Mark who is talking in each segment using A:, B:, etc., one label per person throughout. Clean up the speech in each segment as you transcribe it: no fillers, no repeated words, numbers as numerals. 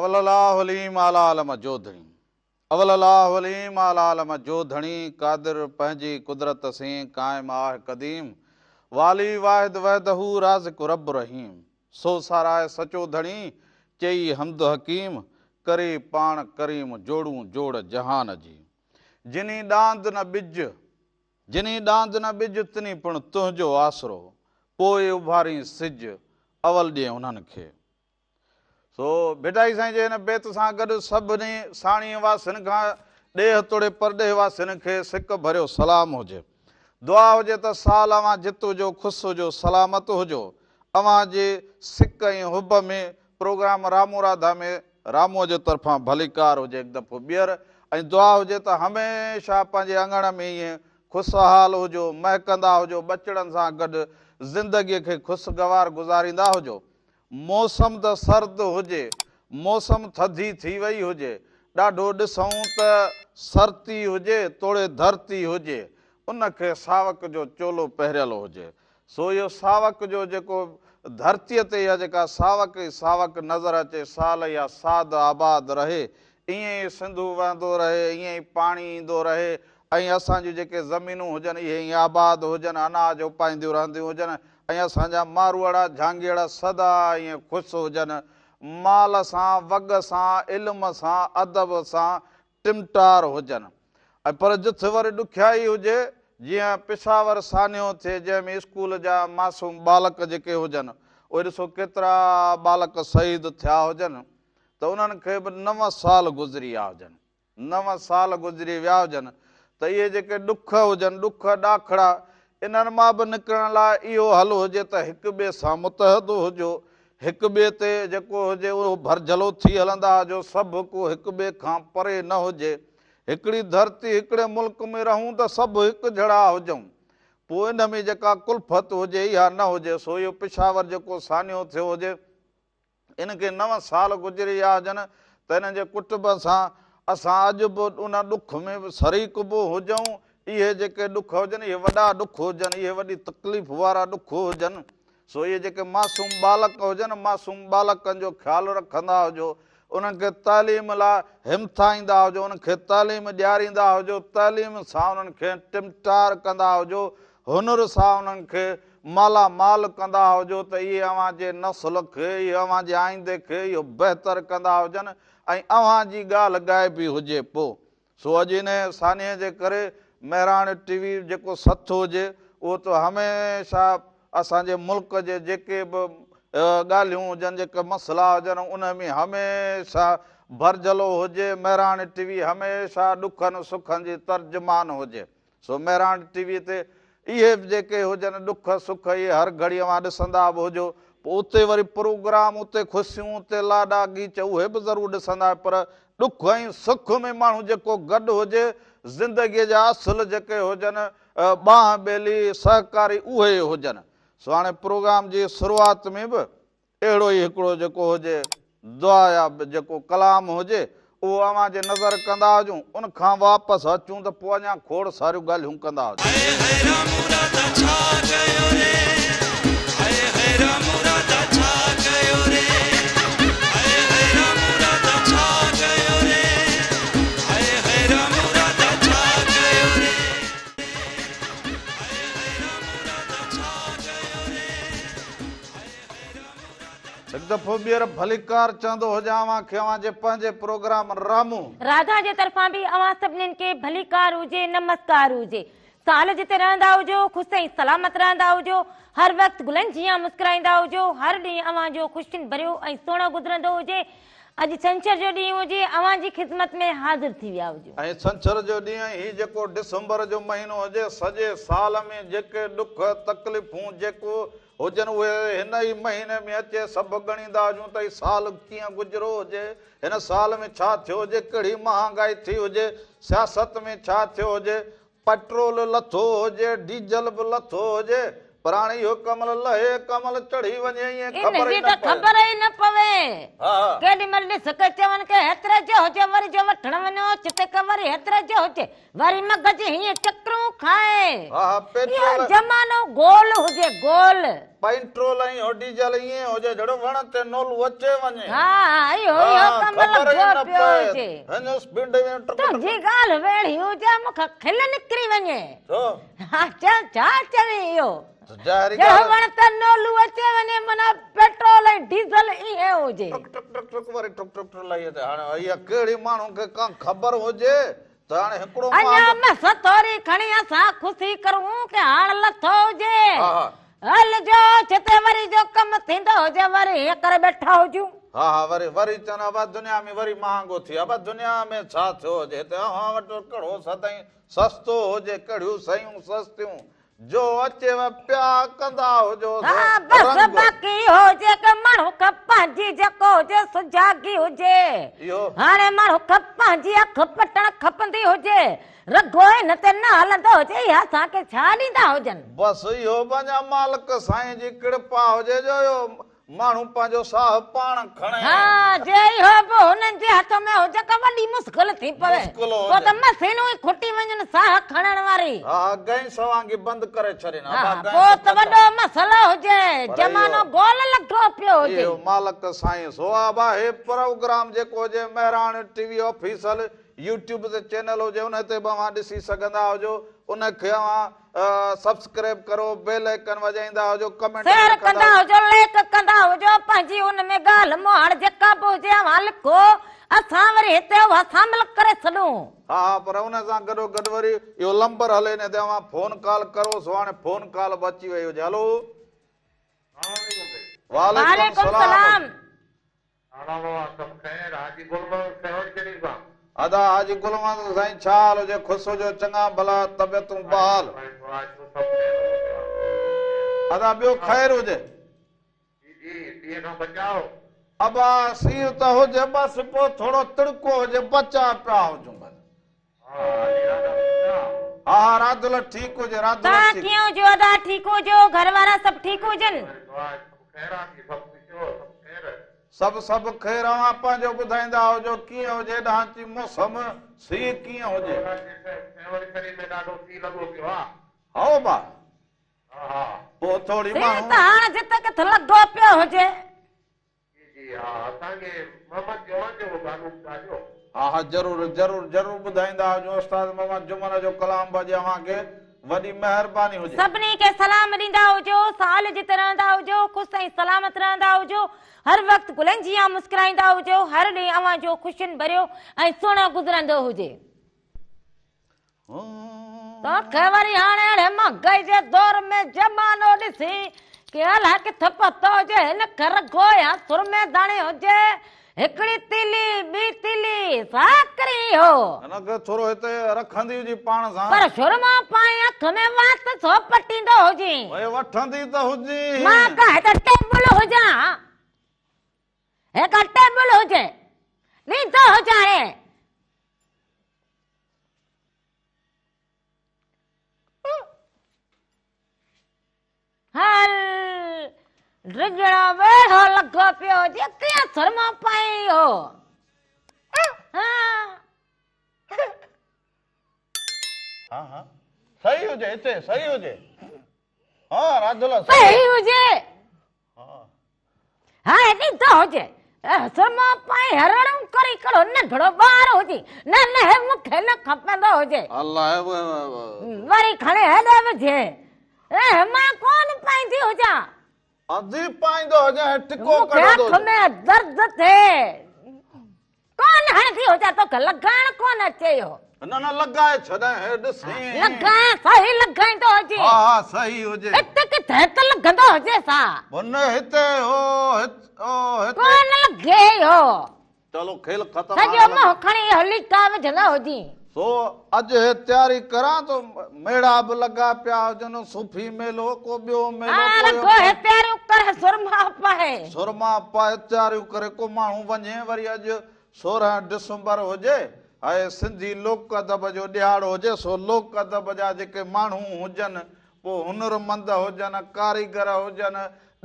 A: اول الله عليم اعليٰ عالم جو ڌڻي. اول الله عليم اعليٰ عالم جو ڌڻي قادر پنهنجي قدرت سين قائم آه قديم والي واحد وحده رازق رب رحيم سو ساراهه سچو ڌڻي چئي حمد حڪيم ڪري پاڻ ڪريم جوڙون جوڙ جهان جي جني ڏاند نه ٻج جني ڏاند نه ٻج تني پڻ تنهنجو آسرو پوء اڀارين سج اول ڏي انهن کي. سو ڀٽائي سائين جي هن بيت سان گڏ سڀني ساڻيهه واسين کان ڏيهه توڙي پرڏيهه واسين کي سڪ ڀريو سلام هجي. دعا هجي ته سال اوهان جت هجو، خوش هجو، سلامت هجو. اوهان جي سڪ ۽ حب ۾ پروگرام رامو راڌا ۾ راموء جي طرفان ڀليڪار هجي هڪ دفعو ٻيهر ۽ دعا هجي ته هميشه پنهنجي اڱڻ ۾ ائين خوشحال هجو، مهڪندا هجو، ٻچڙن سان گڏ زندگيء کي خوشگوار گذاريندا هجو. موسم ته سرد هجي، موسم ٿڌي ٿي وئي هجي، ڏاڍو ڏسون ته سرتي هجي توڙي ڌرتي هجي، ان کي ساوڪ جو چولو پهريل هجي. سو اهو ساوڪ جو جيڪو ڌرتيء تي اها جيڪا ساوڪ ئي ساوڪ نظر اچي، سال اها ساد آباد رهي، ائين ئي سنڌو وهندو رهي، ائين ئي پاڻي ايندو رهي ۽ اسان جون جيڪي زمينون هجن اهي ائين آباد هجن، اناج اپائينديون رهنديون هجن ۽ اسان جا ماروئڙا جهانگيئڙا سدا ائين خوش هجن، مال سان، وڳ سان، علم سان، ادب سان ٽمٽار هجن ۽ پر جٿ وري ڏکيائي هجي، جيئن پشاور سانحو ٿئي جنهن ۾ اسڪول جا معصوم ٻالڪ جيڪي هجن اهي ڏسو ڪيترا ٻالڪ شهيد ٿيا هجن ته انهن کي به نو سال گذري ويا هجن. نو سال گذري ويا هجن ته اهي جيڪي ڏک هجن، ڏک ڏاکڙا، انهن مان به نڪرڻ لاء اهو حل هجي ته هڪ ٻئي سان متحد هجو، هڪ ٻئي تي جيڪو هجي اهو ڀرجهلو ٿي هلندا هجو، سڀ ڪو هڪ ٻئي کان پري نه هجي. هڪڙي ڌرتي، هڪڙي ملڪ ۾ رهون ته سڀ هڪجھڙا هجون. پوء ان ۾ جيڪا ڪلفت هجي اها نه هجي، سو اهو پشاور جيڪو سانحو ٿيو هجي، ان کي نو سال گذري ويا هجن ته انهن جي ڪٽنب سان اسان اڄ به ان ڏک ۾ شريڪ به هجون. اهي جيڪي ڏک هجن اهي وڏا ڏک هجن، اهي وڏي تڪليف وارا ڏک هجن. سو اهي جيڪي معصوم ٻالڪ هجن، معصوم ٻالڪن جو خيال رکندا هجو، انهن کي تعليم لاء همٿائيندا هجو، انهن کي تعليم ڏياريندا هجو، تعليم سان انهن کي ٽمٽار ڪندا هجو، هنر سان انهن کي مالا مال ڪندا هجو ته اهي اوهان جي نسل کي، اهي اوهان جي آئيندي کي اهو بهتر ڪندا هجن ۽ اوهان جي ڳالهه ڳائبي هجي پو سو اڄ انهيء سانحي جي ڪري مهراڻ ٽي وي جيڪو سٿ هجي اهو ته هميشه اسان جي ملڪ جي جيڪي به ڳالهيون هجن جيڪي مسئلا هجن ان ۾ هميشه ڀرجهلو هجي مهراڻ ٽي وي هميشه ڏکن سکن جي ترجمان هجي. سو مهراڻ ٽي وي تي اهي به جيڪي هجن ڏک سک اهي هر گهڙي اوهان ڏسندا به هجو پوء اتي وري پروگرام اتي خوشيون اتي لاڏا ڳيچ اهي به ضرور ڏسندا پر ڏک ۽ سک ۾ ماڻهو جيڪو گڏ هجي زندگي جا اصل جيڪي هجن ٻانهن ٻيلي سهڪاري اهي هجن سو هاڻي پروگرام جي شروعات ۾ به اهڙو ئي هڪڙو جيڪو هجي دعا يا جيڪو ڪلام هجي اهو اوهان جي نظر ڪندا هجون ان کان واپس اچون ته پوء اڃا کوڙ ساريون ڳالهيون ڪندا هجون.
B: هاء هاء رامو راڌا ڇا ڪيو ري هاء هاء رامو راڌا ڇا ڪيو ري هاء هاء رامو راڌا ڇا ڪيو ري هاء هاء رامو راڌا ڇا ڪيو ري هاء هاء رامو راڌا ڇا ڪيو ري.
A: هڪ دفعو ٻيهر ڀليڪار چوندو هجان اوهان کي اوهان جي پنهنجي پروگرام رامو.
C: راڌا جي طرفان به اوهان سڀنين کي ڀليڪار هجي نمسڪار هجي. سال جتي رهندا هجو خوش ۽ سلامت رهندا هجو هر وقت گلن جيان مسڪرائيندا هجو هر ڏينهن اوهان جو خوشين ڀريو ۽ سهڻو گذرندو هجي اڄ ڇنڇر جو ڏينهن هجي اوهان جي خدمت ۾ حاضر ٿي ويا هجون.
A: ۽ ڇنڇر جو ڏينهن هي جيڪو ڊسمبر جو مهينو هجي سڄي سال ۾ جيڪي ڏک تڪليفون جيڪو هجن اهي هن ئي مهيني ۾ اچي سڀ ڳڻيندا هجون ته هي سال ڪيئن گذريو هجي هن سال ۾ ڇا ٿيو هجي ڪهڙي مهانگائي ٿي هجي سياست ۾ ڇا ٿيو هجي پيٽرول لٿو هجي، ڊيزل به لٿو هجي، پر هاڻي اهو ڪمل لهي ڪمل چڙهي وڃي ائين خبر
C: ان
A: ئي
C: جي
A: نه
C: ته
A: پئي.
C: خبر ئي نه پوي.
A: ها.
C: ڪيڏي مهل ڏس ڪي چون ڪي هيتري جو هجي وري جو وٺڻ وڃو چتي ڪي وري هيتري جو هجي وري مغز هيئن چڪرون کائي.
A: ها ها
C: اهو
A: پيٽرول.
C: زمانو گول هجي گول.
A: پيٽرول ۽ اهو ڊيزل ائين هجي جهڙو وڻ تي نولو اچي وڃي.
C: ها ها اهو اهو ڪم
A: خبر ئي
C: لڳو
A: نه
C: پيو
A: پئي.
C: هجي.
A: هن اسپيڊ ۾ ٽرڪ ٽرڪ.
C: تنهنجي ڳالهه به اهڙي هجي مون کي کل نڪري وڃي.
A: ڇو؟
C: ها چئه ڇا چوين اهو.
A: ظاهري
C: جهڙو
A: ڳالهه.
C: وڻ تي نولو اچي وڃي معنيٰ پيٽرول ۽ ڊيزل ائين هجي.
A: ٽرڪ ٽرڪ ٽرڪ ٽرڪ وري ٽرڪ ٽرڪ ٽرڪ لئي اچي. هاڻي اها ڪهڙي ماڻهو کي ڪا خبر هجي ته هاڻي هڪڙو
C: اڃا
A: ماڳ.
C: مس ٿوري کڻي اسان خوشي ڪرون ڪي هاڻ لٿو هجي.
A: ها ها.
C: هل جو ڇتي وري جو ڪم ٿيندو هجي وري هيئن ڪري ويٺا هجون.
A: ها ها وري وري چون ابا دنيا ۾ وري مهانگو ٿي ويو ابا دنيا ۾ ڇا ٿيو هجي هتي اوهان وٽ ڪهڙو سدائين سستو هجي ڪهڙيون شيون سستيون جو اچيو پيا ڪندا هجوس
C: ها بس
A: رنگ.
C: باقي اهو جيڪو ماڻهو کي پنهنجي جيڪو هجي سجاڳي هجي.
A: اهو.
C: هاڻي ماڻهو کي پنهنجي اک پٽڻ کپندي هجي. رڳو ان تي نه هلندو هجي اها اسان کي ڇا ڏيندا هجن.
A: بس اهو به اڃا مالڪ سائين جي ڪرپا هجي جو اهو ماڻهو پنهنجو ساهه پاڻ کڻي.
C: ها، جي اهو به هنن جي هٿ ۾ هجي ته وڏي مشڪل ٿي پوي.
A: مشڪل هجي.
C: پوء ته مشينون ئي کٽي وڃن ساهه کڻڻ واري.
A: ها، گئس وانگي بند ڪري ڇڏين.
C: ها،
A: ابا گئس
C: پوء ته
A: ختم.
C: وڏو مسئلو هجي.
A: پر
C: زمانو
A: اهو.
C: گول لڳو پيو هجي.
A: اهو مالڪ سائين سو ابا هي پروگرام جيڪو هجي مهراڻ ٽي وي آفيشل يوٽيوب تي چينل هجي ان تي به اوهان ڏسي سگهندا هجو ان کي اوهان سبسڪرائب ڪرو بيل آئيڪن وڄائيندا هجو ڪمينٽ
C: شيئر
A: لکندا
C: ڪندا هجو لائيڪ ڪندا هجو پنهنجي ان ۾ ڳالهه مهاڙ جيڪا به هجي اوهان لکو اسان وري هتي اها شامل ڪري ڇڏون.
A: ها ها پر ان سان گڏو گڏ وري اهو لمبر هلي ان تي اوهان فون ڪال ڪرو سو هاڻي فون ڪال به اچي وئي هجي هلو وعليڪم
C: وعليڪم
A: سلام
C: سلام.
A: ادا حاجي گل محمد سائين ڇا حال هجي خوش هجو چڱا ڀلا طبيعتون بحال ادا ٻيو خير هجي ابا سيء ته هجي بس پو ٿورو تڙڪو هجي بچا پيا هجون بس ها ها راڌل ٺيڪ هجي راڌل
C: توهان
A: ٺيڪ.
C: ڪيئن هجو ادا ٺيڪ هجو گهر وارا سڀ ٺيڪ هجن.
A: سڀ سڀ خير اوهان پنهنجو ٻڌائيندا هجو ڪيئن هجي ڏانهن جي موسم سيء ڪيئن هجي. هائو با پوء ٿوري
C: سيء
A: ماڻهو.
C: ته هاڻ جت ڪٿ لڳو پيو هجي.
A: ها ها ضرور ضرور ضرور ٻڌائيندا هجو استاد محمد جمن جو ڪلام به اڄ اوهان کي وڏي مهرباني هجي.
C: سڀني کي سلام ڏيندا هجو، سال جت رهندا هجو، خوش ۽ سلامت رهندا هجو، هر وقت گلن جيان مسڪرائيندا هجو، هر ڏينهن اوهان جو خوشين ڀريو ۽ سهڻو گذرندو هجي. توکي وري هاڻي اهڙي مهانگائي جي دور ۾ زمانو ڏسي ڪي الائي ڪٿ پهتو هجي، هن کي رڳو يا سرمي داڻي هجي، هڪڙي تيلي، ٻي تيلي، ساڪري هو.
A: هن کي ٿورو هتي رکندي هجي پاڻ سان.
C: پر سرمو پائي اک ۾ وات ڇو پٽيندو هجين.
A: اهي وٺندي ته هجين.
C: مان ڪا هت ٽيبل هجان. هي ڪا ٽيبل هجي. ڏيندو هجان هي. هل ڊڄڻو ويڙهو لڳو پيو هجي ڪيئن سرمو پائي اهو.
A: ها ها صحيح هجي هتي صحيح هجي ها راڌل
C: صحيح هجي
A: ها
C: ها هيڏي ته هجي سرمو پائي هرڙون ڪري ڪهڙو ننڍڙو ٻار هجي نه نه هي مون کي نه کپندو هجي
A: الله
C: وري کڻي هيڏي وجهي اي مان ڪونه پائيندي هجان
A: اڌي پائيندو هجي ۽ ٽڪو
C: مون کي
A: ڪڍندو
C: اک
A: هجي
C: ۾ درد ٿئي ڪونه هڻندي هجان توکي لڳائڻ ڪونه اچي اهو.
A: نه نه لڳائي ڇڏين هي ڏسين.
C: لڳائي صحيح لڳائيندو هجي.
A: ها ها صحيح هجي.
C: هت ڪٿي ته لڳندو هجي سا.
A: نه هتي هو هت او هتي.
C: ڪونه لڳي اهو.
A: چلو کيل ختم
C: سڄو
A: هاڻي
C: منهن کڻي اهو ليٽا وجهندو هجين.
A: سو اڄ هي تياري ڪران ٿو ميڙا به لڳا پيا هجن صوفي ميلو ڪو ٻيو ميلو
C: ها
A: ڪو
C: رڳو هي تياريون ڪري سرما پائي.
A: سرما پائي تياريون ڪري ڪو ماڻهو وڃي وري اڄ 16 ڊسمبر هجي ۽ سنڌي لوڪ ادب جو ڏهاڙو هجي سو لوڪ ادب جا جيڪي ماڻهو هجن پوء هنرمند هجن، ڪاريگر هجن،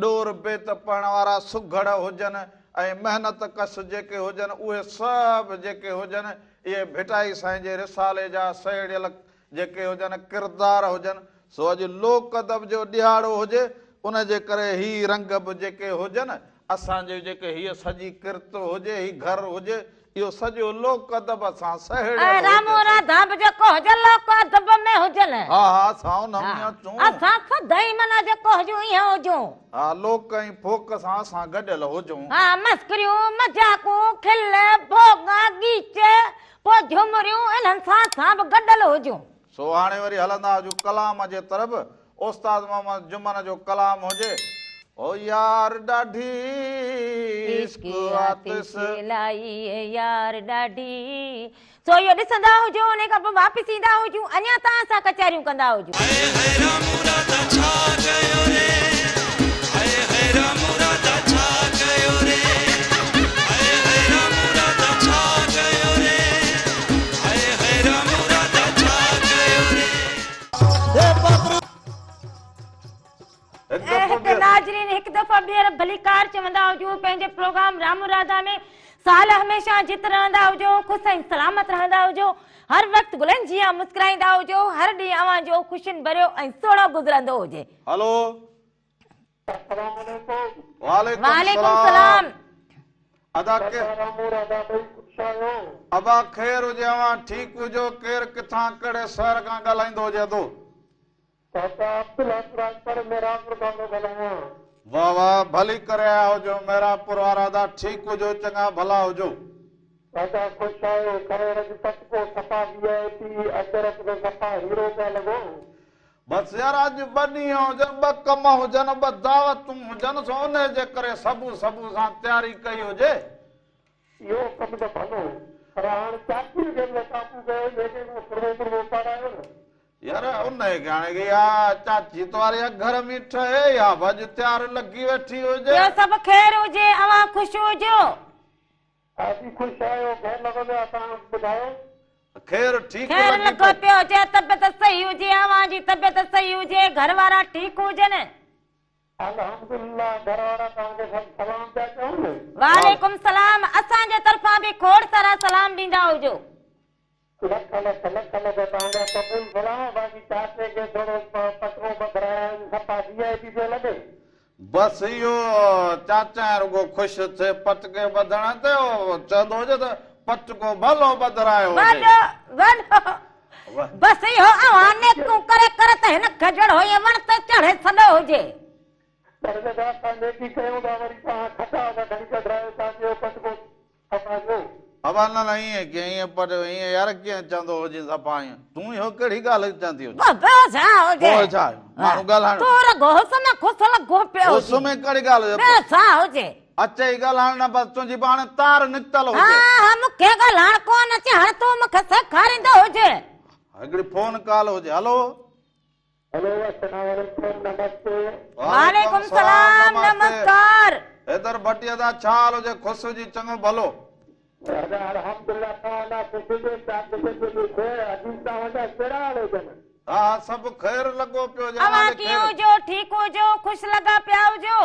A: ڏور بيت پڙهڻ وارا سگهڙ هجن ۽ محنت ڪش جيڪي هجن اهي سڀ جيڪي هجن اهي ڀٽائي سائين جي رسالي جا سهيڙيل جيڪي هجن ڪردار هجن سو اڄ لوڪ ادب جو ڏهاڙو هجي ان جي ڪري هي رنگ به جيڪي هجن، اسان جي جيڪي هيء سڄي ڪرت هجي، هي گهر هجي، اهو سڄو لوڪ ادب سان سهيڙيل
C: ۽
A: هجي.
C: رامو راڌا به جيڪو هجن لوڪ ادب ۾ هجن.
A: ها ها اسان ان ۾ اچون.
C: اسان سدائين معنيٰ جيڪو هجون ايئن هجون.
A: ها لوڪ ۽ ڦوڪ سان اسان گڏيل هجون.
C: ها مسخريون، مذاقون، کل، ڀوڳ، ڳيچ، پوء جهمريون انهن سان اسان به گڏيل هجون.
A: سو هاڻي وري هلندا هجون ڪلام جي طرف. استاد محمد جمن جو ڪلام هجي. او يار ڏاڍي
C: عشق آتش لائي يار ڏاڍي. سو اهو ڏسندا هجو انهي کان پوء واپس ايندا هجون اڃا توهان سان ڪچهريون ڪندا هجون.
B: هاء هاء رامو راڌا ڇا ڪيو ري هاء هاء رامو راڌا ڇا ڪيو ري هاء هاء رامو راڌا ڇا ڪيو ري هاء هاء رامو راڌا ڇا ڪيو ري.
C: ۽ هڪ ناظرين هڪ دفعو ٻيهر ڀليڪار چوندا هجون پنهنجي پروگرام رامو راڌا ۾ سال هميشه جت رهندا هجو خوش ۽ سلامت رهندا هجو هر وقت گلن جيان مسڪرائيندا هجو هر ڏينهن اوهان جو خوشين ڀريو ۽ سهڻو گذرندو هجي.
A: هلو.
D: السلام عليڪم.
A: وعليڪم
C: وعليڪم
A: السلام.
C: السلام.
A: ادا ڪي.
D: رامو راڌا ٻئي خوش آهيو.
A: ابا خير هجي اوهان ٺيڪ هجو ڪير ڪٿان ڪهڙي شهر کان ڳالهائيندو هجي ادو.
D: چاچا عبدالحق راڄپر ميرانپور کان ٿو ڳالهايان.
A: واه واه ڀلي ڪري آيا هجو ميرانپور وارا ادا ٺيڪ هجو چڱا ڀلا هجو.
D: چاچا خوش آهيو خير اڄ پٽڪو صفا وي آء پي اجرڪ ته صفا هيرو پيا لڳو.
A: بس يار اڄ ٻه ڏينهن هجن ٻه ڪم هجن ٻه دعوتون هجن سو انهي جي ڪري صبح صبح سان تياري ڪئي هجي.
D: اهو ڪم ته ڀلو پر هاڻ چاچيء کي به ته قابو ڪيو انهي کي به سرمو برمو پارايو نه.
A: يار انهي کي هاڻي اها چاچي تو واري اها گهر ۾ ٺهي يا به اڄ تيار لڳي ويٺي هجي.
C: ٻيو سڀ خير هجي اوهان خوش هجو.
D: آسين خوش آهيو خير لڳو پيو آهي توهان ٻڌايو.
A: خير ٺيڪ
C: خير
A: لڳي
C: لڳو
A: پئي.
C: پيو هجي طبيعت صحيح هجي اوهان جي طبيعت صحيح هجي گهر وارا ٺيڪ هجن.
D: الحمدلله گهر وارا توهان کي سڀ سلام پيا چون.
C: وعليڪم سلام اسان جي طرفان به کوڙ سارا سلام ڏيندا هجو.
D: لک لک لک لک توهان جا قبول سلام باقي چاچي کي ٿورو پٽڪو ٻڌرايا آهن صفا وي آء پي پيو لڳي.
A: بس اهو چاچائين رڳو خوش ٿئي پٽڪي ٻڌڻ تي چوندو هجي ته پٽڪو ڀلو ٻڌرايو هجي.
C: وڏو وڏو بس اهو اوهان نيڪون ڪري ڪري ته هن کي جهڙو ائين وڻ تي چڙهي سڏو هجي.
D: پر جڏهن اسان نيڪي ڪيون ٿا وري توهان کٽا ٿا کڻي ڪڍرايو چاچي جو پٽڪو صفا جو.
A: ابا نه نه ائين ڪيئن ائين پر ائين يار ڪيئن چوندو هجين صفا ائين تون اهو ڪهڙي ڳالهه چوندي هجين.
C: پوء ٻيو ڇا هجي.
A: پوء ڇا ماڻهو ڳالهائڻ.
C: تون رڳو حسن خوش لڳو پيو هجين.
A: حسن ۾ ڪهڙي ڳالهه
C: ٻيو ڇا هجي.
A: اچئي ڳالهائڻ نه بس تنهنجي به هاڻي تار نڪتل هجي.
C: ها ها مون کي ڳالهائڻ ڪونه اچي هاڻي تون مون کي سيکاريندو هجين.
A: هڪڙي فون ڪال هجي هلو.
D: هلو السلام عليڪم نمستي.
C: وعليڪم السلام نمسڪار.
A: حيدر ڀٽي ادا ڇا حال هجي خوش هجي چڱو ڀلو.
D: ادا الحمدلله توهان ڏانهن خوش هجي چاڪ هجي جي خير عزيز توهان جا ڪهڙا حال هجن.
A: ها ها سڀ خير لڳو پيو هجي
C: اوهان
A: اوهان جي
C: ڪيئن
A: خير.
C: هجو ٺيڪ هجو خوش لڳا پيا هجو.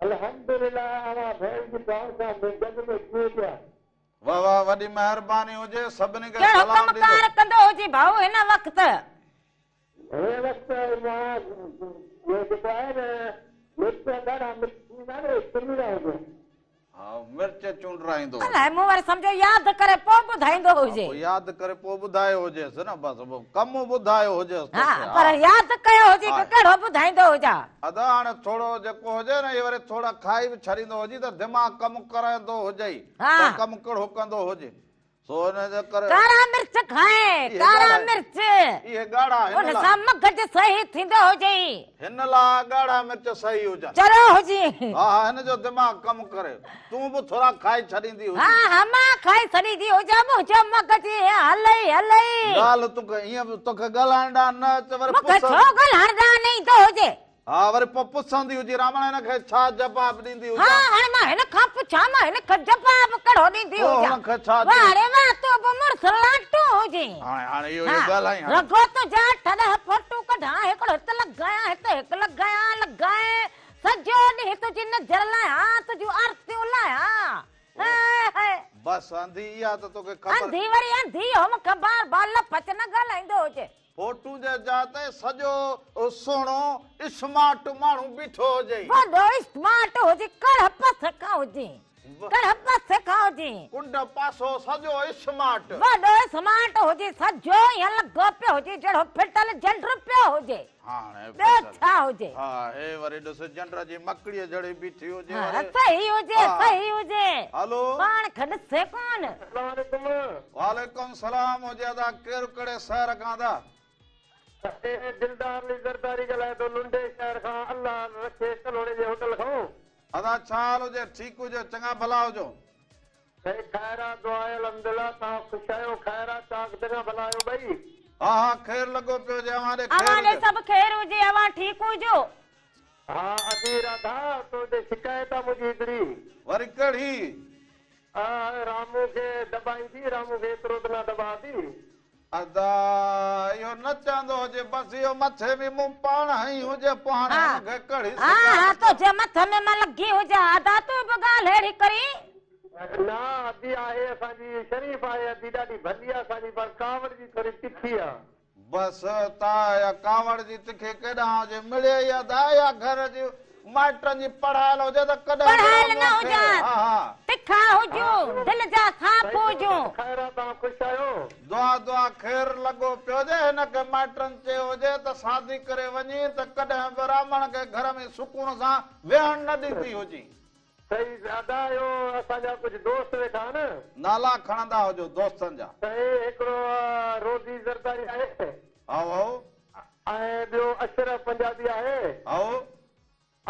D: الحمدلله اوهان ڀيڻ جي دعائن سان جڳ ۾ جيئون پيا.
A: واه واه وڏي مهرباني هجي سڀني کي
C: ڪهڙو
A: سلام
C: ڪم
A: ڏيندو.
C: ڪار ڪندو هجي ڀائو هن وقت.
D: هن وقت مان اهو جيڪو آهي نه مرچ ڏاڍا مرچ ٿيندا نه اهي چونڊيندا هجي.
A: ها مرچ چونڊرائيندو هجي.
C: الائي مون وري سمجهيو ياد ڪري پوء ٻڌائيندو هجي.
A: ها پوء ياد ڪري پوء ٻڌايو هجيس نه بس ڪم ٻڌايو هجيس
C: ها
A: توکي
C: پر
A: ها.
C: ياد ڪيو هجي
A: ها.
C: ڪهڙو ٻڌائيندو هجان.
A: ادا هاڻي ٿورو جيڪو هجي نه اهي وري ٿورا کائي به ڇڏيندو هجي ته دماغ ڪم ڪرندو هجئي ته ڪم ڪهڙو ڪندو هجي سو ان جي ڪري.
C: ڪارا مرچ کائي ڪارا مرچ.
A: اهي ڳاڙها هن
C: ان
A: لا.
C: سان مغز صحيح ٿيندو هجئي.
A: هن لا ڳاڙها مرچ صحيح هجن.
C: چريو هجي.
A: ها ها هن جو دماغ ڪم ڪري. تون به ٿورا کائي ڇڏيندي هجين.
C: ها ها مان کائي ڇڏيندي هجان منهنجو مغز ائين هلئي هلئي.
A: ڳالهه توکي ائين به توکي ڳالهائڻ ڏانهن نه اچي وري
C: مون کي ڇو ڳالهائڻ ڏانهن نه ايندو هجي.
A: ها وري پوء پڇندي هجي راوڻ هن کي ڇا جواب ڏيندي هجان.
C: ها هاڻي مان هن کان پڇان مان هن کي جواب ڪهڙو ڏيندي
A: پوء
C: هجان.
A: هن کي ڇا
C: واهه ڙي واهه تون به مڙس لاٽو هجين.
A: هاڻي هاڻي اهو اهو ڳالهائين هاڻي.
C: رڳو تنهنجا اٺ ڏهه فوٽو ڪڍان هڪڙو هت لڳايان هت هڪ لڳايان لڳائين سڄو ڏينهن تنهنجي نظر لاهيان تنهنجون آرتيون لاهيان. High high.
A: بس انڌي اها ته توکي خبر.
C: انڌي وري انڌي هو مون کي بار بار لفظ نه ڳالهائيندو هجي.
A: فوٽو جي جاء تي سڄو سهڻو اسمارٽ ماڻهو بيٺو هجي.
C: وڏو اسمارٽ هجي ڪڙهه پاسي کان هجي ڪڙهه پاسي کان هجي.
A: ڪنڊ پاسو سڄو اسمارٽ.
C: وڏو اسمارٽ هجي سڄو ائين لڳو پيو هجي جهڙو ڦٽل جنڊ پيو هجي.
A: هاڻي
C: ٻيو ڇا هجي.
A: ها هي وري ڏس جنڊ جي مڪڙيء جهڙي بيٺي هجي
C: ها
A: وري.
C: صحيح هجي
A: ها.
C: صحيح هجي.
A: هلو.
C: پاڻ کي ڏسي ڪونه.
D: اسلام عليڪم.
A: وعليڪم سلام هجي ادا ڪير ڪهڙي شهر کان ادا.
D: سائين دلدار علي زرداري ڳالهايان ٿو لنڊي شهر کان الله رکي ڪلهوڙي جي هوٽل کان.
A: ادا ڇا حال هجي ٺيڪ هجو چڱا ڀلا هجو.
D: سائين خير آ دعا آهي الحمدلله توهان خوش آهيو خير آ چاڪ چڱا ڀلا آهيو ٻئي.
A: ها ها خير لڳو پيو هجي اوهان ڏي خير
C: اوهان ڏي
A: هجي.
C: سڀ خير هجي اوهان ٺيڪ هجو.
D: ها ادي راڌا تو تي شڪايت آ منهنجي هڪڙي.
A: وري ڪهڙي.
D: ها رامو کي دٻائيندي رامو کي ايترو ته نه دٻاء ادي.
A: ادا اهو نه چوندو هجي بس اهو مٿي ۾ مون پاڻ هنئي هجي پوء هاڻي
C: ها
A: هن کي ڪهڙي
C: ها ها
A: شڪايت ڪيان.
C: تنهنجي مٿي ۾ مان لڳي هجان ادا تون به ڳالهه اهڙي ڪرين.
D: نه ادي آهي اسان جي شريف آهي ادي ڏاڍي ڀلي آ اسان جي پر ڪاوڙ جي ٿوري تکي آ.
A: بس تا اها ڪاوڙ جي تکي ڪيڏانهن هجي مڙيئي ادا اها گهر جي مائٽن جي پڙهايل هجي ته ڪڏهن به
C: پڙهايل نه
A: راموء کي
C: هجان
A: ها ها.
C: تکا هجون دل جا صاف هجون.
D: خير آ توهان خوش آهيو.
A: دعا دعا خير لڳو پيو هجي هن کي مائٽن چيو هجي ته شادي ڪري وڃي ته ڪڏهن به رامڻ کي گهر ۾ سڪون سان ويهڻ نه ڏيندي هجي.
D: صحيح ادا اهو اسان جا ڪجهه دوست ويٺا آهن.
A: نالا کڻندا هجو دوستن جا.
D: صحيح هڪڙو روزي زرداري آهي.
A: هائو هائو.
D: ۽ ٻيو اشرف پنجابي آهي.
A: هائو.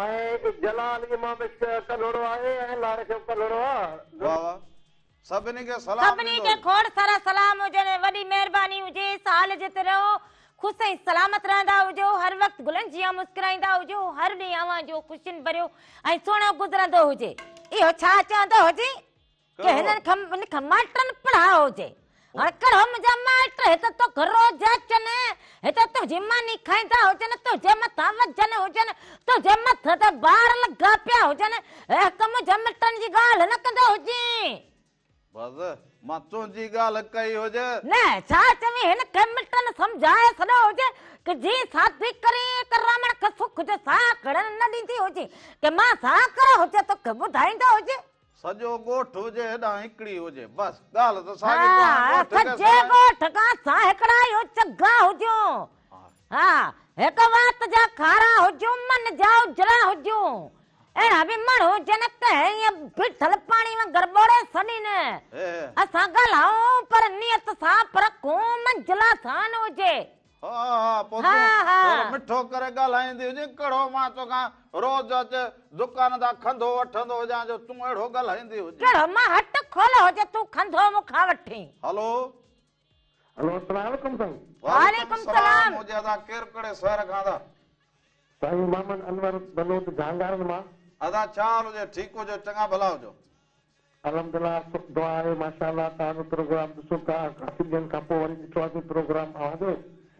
D: ۽ جلال امام عشق ڪلهوڙو آهي ۽ الله رکيو ڪلهوڙو آ.
A: واه واه سڀني کي سلام
C: سڀني
A: ڏيندو
C: کي
A: هجي.
C: کوڙ سارا سلام هجن ۽ وڏي مهرباني هجي سال جت رهو خوش ۽ سلامت رهندا هجو هر وقت گلن جيان مسڪرائيندا هجو هر ڏينهن اوهان جو خوشين ڀريو ۽ سهڻو گذرندو هجي اهو ڇا چوندو هجي ڪي
A: ڪهڙو؟
C: هنن کي هن کي مائٽن پڙهايو هجي هاڻي ڪهڙو منهنجا مائٽ هت توکي روز اچن هت تنهنجي ماني کائيندا هجن تنهنجي مٿان وجهن هجن تنهنجي مٿي تي بار لڳا پيا هجن هڪ منهنجي مٽن جي ڳالهه نه ڪندو هجين.
A: بس مان تنهنجي ڳالهه ڪئي هجي.
C: نه ڇا چوين هن کي مٽن سمجهائي ڇڏيو هجي ڪي جي شادي ڪرين ته رامڻ کي سک جو ساهه کڻڻ نه ڏيندي هجي ڪي مان ساهه ڪريو هجي توکي ٻڌائيندو هجي.
A: سڄو ڳوٺ هجي هيڏانهن هڪڙي هجي بس ڳالهه ته ساڳي پوء هاڻي
C: ها
A: ڳوٺ کي
C: سڄي
A: سڻائي.
C: ڳوٺ کان اسان هڪڙا ئي چڱا هجون ها هڪ وات جا کارا هجون من جا اجرا هجون اهڙا به ماڻهو هجن ڪنهن ائين بيٺل پاڻي وانگر ٻوڙي ڇڏين اسان ڳالهائون پر نيت صاف رکون منزل آسان هجي.
A: ها ها پوء تون ٿورو مٺو ڪري ڳالهائيندي هجين ڪهڙو مان توکان روز اچ دڪان تان کنڌو وٺندو هجان جو تون اهڙو ڳالهائيندي هجين.
C: ڪهڙو مان هٽ کول هجي تون کنڌو مون کان وٺين.
A: هلو.
D: هلو السلام عليڪم سائين.
A: وعليڪم السلام هجي ادا ڪير ڪهڙي شهر کان ادا.
D: سائين محمد انور بلوچ جهانگارن مان.
A: ادا ڇا حال هجي ٺيڪ هجو چڱا ڀلا هجو.
D: الحمدلله سک دعا آهي ماشاءالله توهان جو پروگرام ڏسون ٿا ڪافي ڏينهن کان پوء وري ڏٺو آهي پروگرام اوهان جو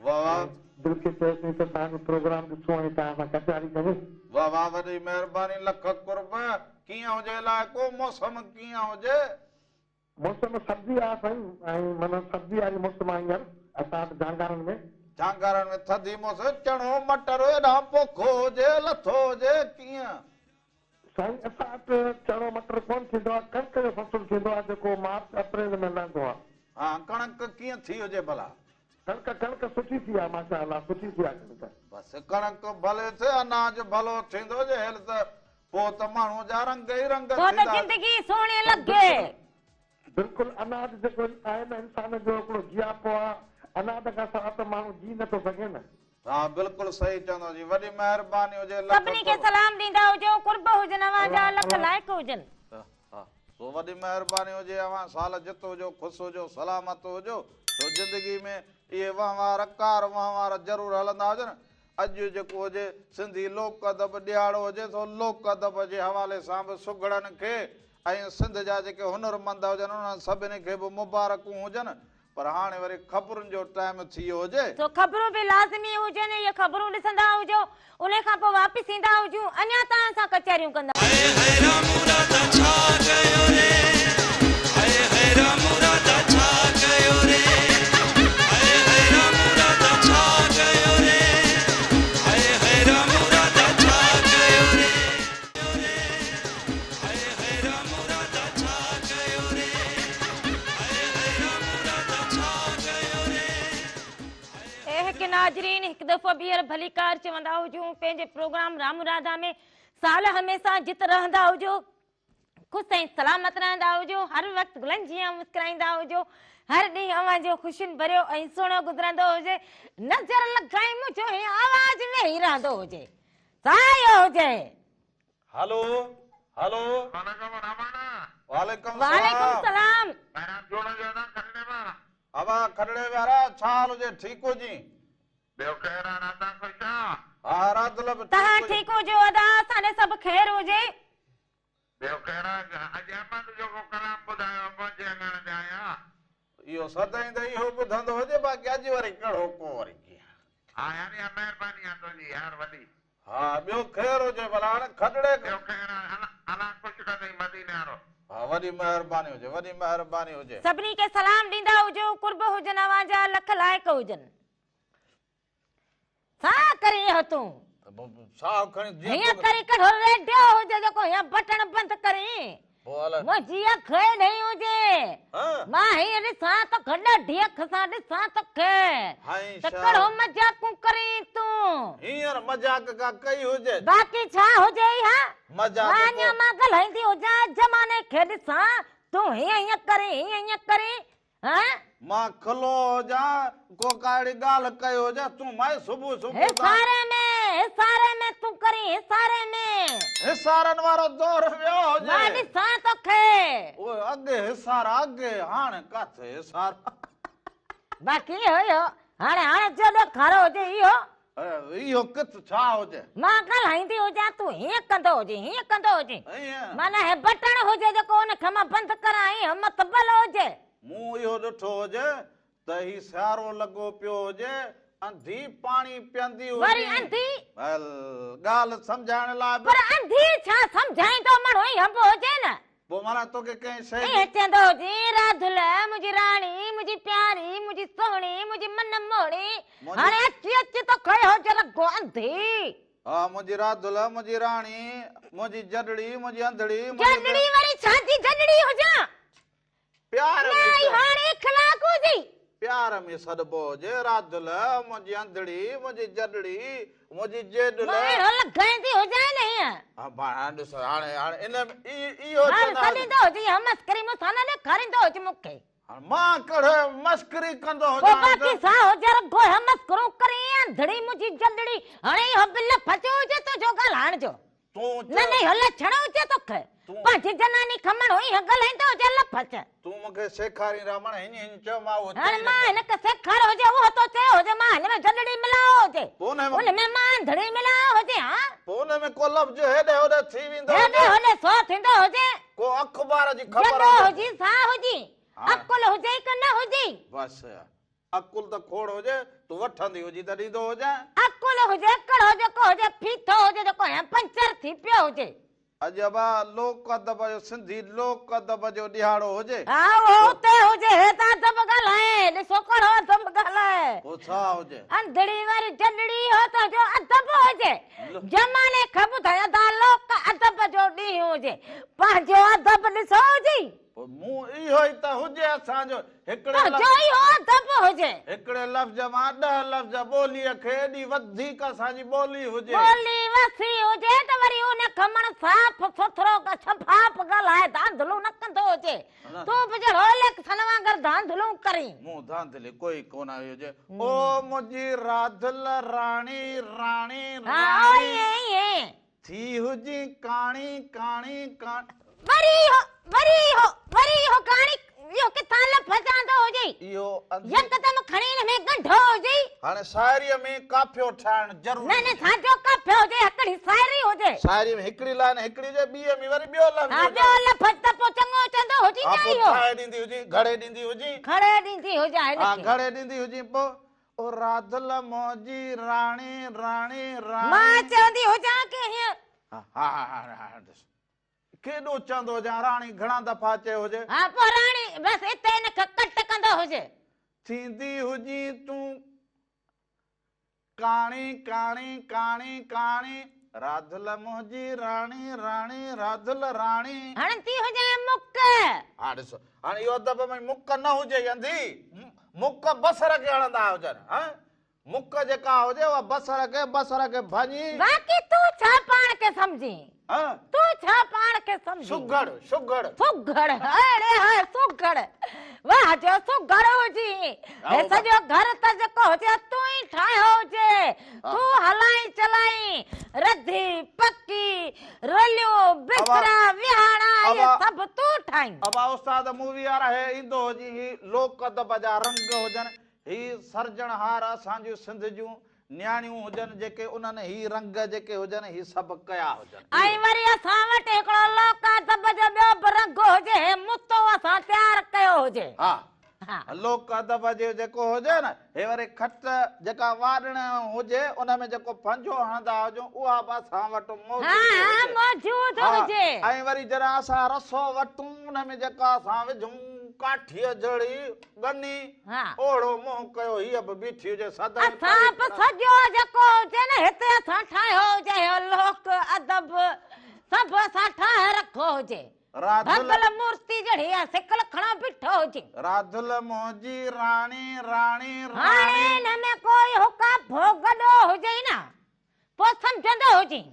A: واه واه.
D: دل کي چيوسين ته توهان جو پروگرام ڏسون ۽ توهان سان ڪچهري ڪريون.
A: واه واه وڏي مهرباني لک قرب ڪيئن هجي علائقو موسم ڪيئن هجي.
D: موسم سبزي آ سائين ۽ معنيٰ سبزي واري موسم آ هينئر اسان وٽ جهانگارن ۾.
A: جهانگارن ۾ ٿڌي موسم چڻو مٽر ايڏانهن پوکو هجي لٿو هجي ڪيئن.
D: سائين اسان وٽ چڻو مٽر ڪونه ٿيندو آ ڪڻڪ جو فصل ٿيندو آ جيڪو مارچ اپريل ۾ لهندو آ.
A: ها ڪڻڪ ڪيئن ٿي هجي ڀلا.
D: ڪڻڪ ڪڻڪ سٺي ٿي آ ماشاء الله سٺي ٿي آ ڪڻڪ.
A: بس ڪڻڪ ڀلي ٿئي اناج ڀلو ٿيندو جي هيل ته پوء ته ماڻهوء جا رنگ ئي رنگ
C: پوء ته
A: ٿيندا.
C: زندگي سهڻي لڳي.
D: بلڪل اناج جيڪو آهي نه انسان جو هڪڙو جياپو آ اناج کان سواء ته ماڻهو جي نه ٿو سگهي نه.
A: ها بلڪل صحيح چوندو جي وڏي مهرباني هجي لک
C: سڀني کي
A: قرب.
C: سلام ڏيندا هجو قرب هجن اوهان جا لک لائق هجن.
A: ها سو وڏي مهرباني هجي اوهان سال جت هجو خوش هجو سلامت هجو سو زندگي ۾ اهي وهنوار ڪار وهنوار ضرور هلندا هجن اڄ جيڪو هجي سنڌي لوڪ ادب ڏهاڙو هجي سو لوڪ ادب جي حوالي سان به سگهڙن کي ۽ سنڌ جا جيڪي هنرمند هجن انهن سڀني کي به مبارڪون هجن پر هاڻي وري خبرن جو ٽائيم ٿي ويو هجي.
C: سو خبرون به لازمي هجن اهي خبرون ڏسندا هجو انهي کان پوء واپس ايندا هجون اڃا توهان سان ڪچهريون ڪندا.
B: هاء هاء رامو راڌا ڇا ڪيو ري هاء هاء رامو راڌا ڇا ڪيو ري هاء هاء رامو راڌا ڇا.
C: دفعو ٻيهر ڀليڪار چوندا هجون پنهنجي پروگرام رام راڌا ۾. سال هميشه جت رهندا هجو، خوش ۽ سلامت رهندا هجو، هر وقت گلن جيان مسڪرائيندا هجو، هر ڏينهن اوهان جو خوشين ڀريو ۽ سهڻو گذرندو هجي، نظر لڳائي منهنجو هي آواز ويهي رهندو هجي. سايو هجي.
A: هلو هلو.
D: وعليڪم راماڻ.
A: وعليڪم
C: وعليڪم
A: سلام.
C: سلام.
D: ٻاهران جوڙ جو ادا کڏڙي وارا.
A: ابا کڏڙي وارا ڇا حال هجي ٺيڪ هجين.
D: ٻيو خير آ راڌا خوش آ.
A: ها راڌل به
C: توهان
A: ٺيڪ هجي.
C: ٺيڪ هجو ادا اسان ڏي سڀ خير هجي.
D: ٻيو خير آ اڄ احمد جو ڪو ڪلام ٻڌايو منهنجي اڱڻ تي آيا.
A: اهو سدائين ته اهو ٻڌندو هجي باقي اڄ وري ڪهڙو ڪو وري ڪيئن.
D: ها يار اها مهرباني آ تنهنجي يار وڏي.
A: ها ٻيو خير هجي ڀلا هاڻي کڏڙي.
D: ٻيو خير آ الله خوش ڪندئي مديني وارو.
A: ها وڏي مهرباني هجي وڏي مهرباني هجي.
C: سڀني کي سلام ڏيندا هجو قرب هجن اوهان جا لک لائق هجن. ساهه ڪرين اهو تون.
A: ساهه کڻي جيئن
C: هيئن ڪرين ڪهڙو ريڊيو هجي جيڪو هيئن بٽڻ بند ڪرين. منهنجي اک ايڏي هجي. مان هيئن ڏسان توکي ڏاڍي اک سان ڏسان توکي ته ڪهڙو مذاقون ڪرين تون.
A: هينئر مذاق ڪا ڪئي هجي.
C: باقي ڇا هجي اها.
A: مذاق
C: مان اڃا مان ڳالهائيندي هجان زماني کي ڏسان تون هيئن هيئن ڪرين هيئن هيئن ڪرين. هان؟
A: مان کلو هجان، ڪو ڪا اهڙي ڳالهه ڪئي هجي، تون مائي صبح صبح سان.
C: حصاري ۾، حصاري ۾ تون ڪرين حصاري ۾.
A: حصارن وارو دور ويو هجي.
C: مان ڏسان توکي.
A: اهي اڳي حصارا اڳي، هاڻي ڪاٿي حصارا.
C: باقي اهو اهو، هاڻي هاڻي جو ڏکارو هجي اهو.
A: اهو ڪٿ ڇا هجي.
C: مان ڳالهائيندي هجان تون هيئن ڪندو هجين هيئن ڪندو هجين.
A: ائين.
C: معنيٰ هي بٽڻ هجي جيڪو ان کي مان بند ڪران هي متبل هجي.
A: مون اهو ڏٺو هجي ته هي سيارو لڳو پيو هجي انڌي پاڻي پيئندي هجي.
C: وري انڌي.
A: هل ڳالهه سمجهائڻ لاء به.
C: پر انڌي ڇا سمجهائيندو ماڻهو هي هنب هجي نه.
A: پوء معنيٰ توکي ڪنهن شيء جي.
C: ائين چوندو هجين، راڌل، منهنجي راڻي، منهنجي پياري، منهنجي سهڻي، منهنجي من موهڻي، هاڻي اچي اچي توکي اهو جو لڳو انڌي.
A: ها منهنجي راڌل، منهنجي راڻي، منهنجي جڏڙي، منهنجي انڌڙي، منهنجي.
C: جڏڙي وري ڇا جي جڏڙي هجان؟
A: پيار ۾.
C: نه ئي هاڻي اخلاق هجي.
A: پيار ۾ سڏبو هجي، راڌل، منهنجي انڌڙي، منهنجي جڏڙي، منهنجي جيڏل.
C: مان اهڙو لڳائيندي هجانء نه هيئن.
A: ها ڏس هاڻي هاڻي ان ۾ اهو
C: هاڻ
A: چوندا هجن.
C: سڏيندو هجي هيئن مسخري مون سان نه ڏيکاريندو هج مون کي.
A: هاڻ مان ڪهڙو مسخري ڪندو
C: پوء
A: هجان.
C: باقي سان هجي رڳو هيئن مسخرون ڪرين انڌڙي منهنجي جڏڙي هاڻي اهو به لفظ هجي تنهنجو ڳالهائڻ جو.
A: تون
C: نه نه اهو لڇڻ هجي توکي. پنهنجي جناني کان ماڻهو ائين ڳالهائيندو هجي لفظ.
A: تون مون کي سيکارين رامڻ هينئن هينئن چيو مان اهو
C: هاڻي
A: چئي
C: مان
A: نه
C: هن کي سيکاريو هجي اهو تو چيو هجي مان هن ۾ جڏڙي ملايو هجي.
A: پوء ان ۾
C: ان ۾ مان انڌڙي ملايو هجي ها.
A: پوء ان ۾ ڪو لفظ هيڏي هوڏي ٿي ويندو هجي.
C: هيڏي هوڏي سو ٿيندو هجي.
A: ڪو اخبار جي خبر
C: جڏو
A: هجي.
C: هجي سا هجي. عقل هجئي ڪه نه هجئي.
A: بس عقل ته کوڙ هجي، تون وٺندي هجين ته ڏيندو هجين.
C: عقل هجي ڪڙهو جيڪو هجي، ڦيٿو هجي جيڪو هينئن پنچر ٿي پيو هجي.
A: اڄ ابا لوڪ ادب جو سنڌي لوڪ ادب جو ڏهاڙو هجي.
C: ها اهو اتي هجي، هي ته ادب ڳالهائي، ڏسو ڪڙهو ادب ڳالهائي.
A: پوء ڇا هجي؟
C: انڌڙي واري جڏڙي اهو تنهنجو ادب هجي. زماني کي ٻڌائي ادا لوڪ ادب جو ڏينهن هجي، پنهنجو ادب ڏسو هجي.
A: پوء مون اهو ئي ته هجي اسان جو هڪڙي
C: تنهنجو اهو ادب هجي.
A: هڪڙي لفظ مان ڏهه لفظ ٻوليء کي ايڏي وڌيڪ اسان جي ٻولي هجي.
C: ٻولي وسيع هجي ته وري ان کمڻ صاف سٿرو شفاف ڳالهائي ڌانڌلو نه ڪندو هجي. تون به جهڙو اليڪشن وانگر ڌانڌلون ڪرين.
A: مون ڌانڌلي ڪوئي ڪونه آئي هجي. او منهنجي راڌل راڻي راڻي
C: ها
A: راڻي.
C: ائين ائين.
A: ٿي هجين ڪاڻي ڪاڻي ڪاڻي.
C: وري اهو وري اهو وري اهو ڪاڻي اهو ڪٿان لفظ آندو هجئي.
A: اهو انڌي.
C: يڪدم کڻي ان ۾ ڳنڍو هجئي.
A: هاڻي شاعريء ۾ قافيو ٺاهڻ ضروري
C: نه نه ڇا جو قافيو هجي هڪڙي شاعري هجي.
A: شاعريء ۾ هڪڙي لائن هڪڙي هجي ٻيء ۾ وري ٻيو لفظ
C: ها
A: هجي.
C: ٻيو لفظ ته پوء چڱو چوندو هجين
A: ها
C: نه
A: پوء
C: اهو.
A: ٺاهي ڏيندي هجين گهڙي ڏيندي هجين.
C: گهڙي ڏيندي هجان هن
A: ها
C: کي.
A: گهڙي ڏيندي هجين پوء او راڌل منهنجي راڻي راڻي راڻي.
C: مان چوندي هجان ڪي هيئن.
A: ها ها ها ها ڏس ڪيڏو چوندو هجان راڻي گهڻا دفعا چيو هجي.
C: ها پوء راڻي بس اتي هن کي ڪٽ ڪندو هجي.
A: ٿيندي هجين تون ڪاڻي ڪاڻي ڪاڻي ڪاڻي راڌل منهنجي راڻي راڻي راڌل راڻي.
C: هڻندي هجانء مڪ.
A: ها ڏس هاڻي اهو ادب ۾ مڪ نه هجي انڌي. مڪ بصر کي هڻندا هجن ها مڪ جيڪا هجي اها بصر کي بصر کي ڀڃي.
C: باقي تون ڇا پاڻ کي سمجهين؟
A: ها؟
C: تون ڇا پاڻ کي سمجهين؟
A: سگهڙ، سگهڙ.
C: سگهڙ، اڙي هاء سگهڙ. واهه جو سگهڙ هجين. هي سڄو گهر ته جيڪو هجي تون ئي ٺاهيو هجي. تون هلائين چلائين. رڌي، پڪي، رليون، بسترا، ويهاڻا اهي سڀ تون ٺاهين.
A: ابا استاد مووي وارا هي ايندو هجي هي لوڪ ادب جا رنگ هجن هي سرجڻهار اسان جون سنڌ جون نياڻيون هجن جيڪي انهن هي رنگ جيڪي هجن هي سڀ ڪيا هجن.
C: ۽ وري اسان وٽ هڪڙو لوڪ ادب جو ٻيو به رنگ هجي هي متو اسان تيار ڪيو هجي.
A: ها لوڪ ادب جو جيڪو هجي نه هي وري کٽ جيڪا واڏڻ هجي ان ۾ جيڪو ڦنجو هڻندا هجون اها به اسان وٽ موجود هجي.
C: ها موجود هجي.
A: ۽ وري جڏهن اسان رسو وٽون ان ۾ جيڪا اسان وجهون ڪاٺيء جهڙي ڳني اوهڙو منهن ڪيو هيء به بيٺي هجي سدائين پري
C: اسان به سڄو جيڪو هجي نه هتي اسان ٺاهيو هجي اهو لوڪ ادب سڀ اسان ٺاهي رکيو هجي. ڀڳل مورتي جهڙي اها سڪل کڻو بيٺو هجي.
A: راڌل منهنجي راڻي راڻي راڻي.
C: هاڻي ان ۾ ڪوئي هڪ ڀوڳڏو هجي نه پوء سمجهندو هجين.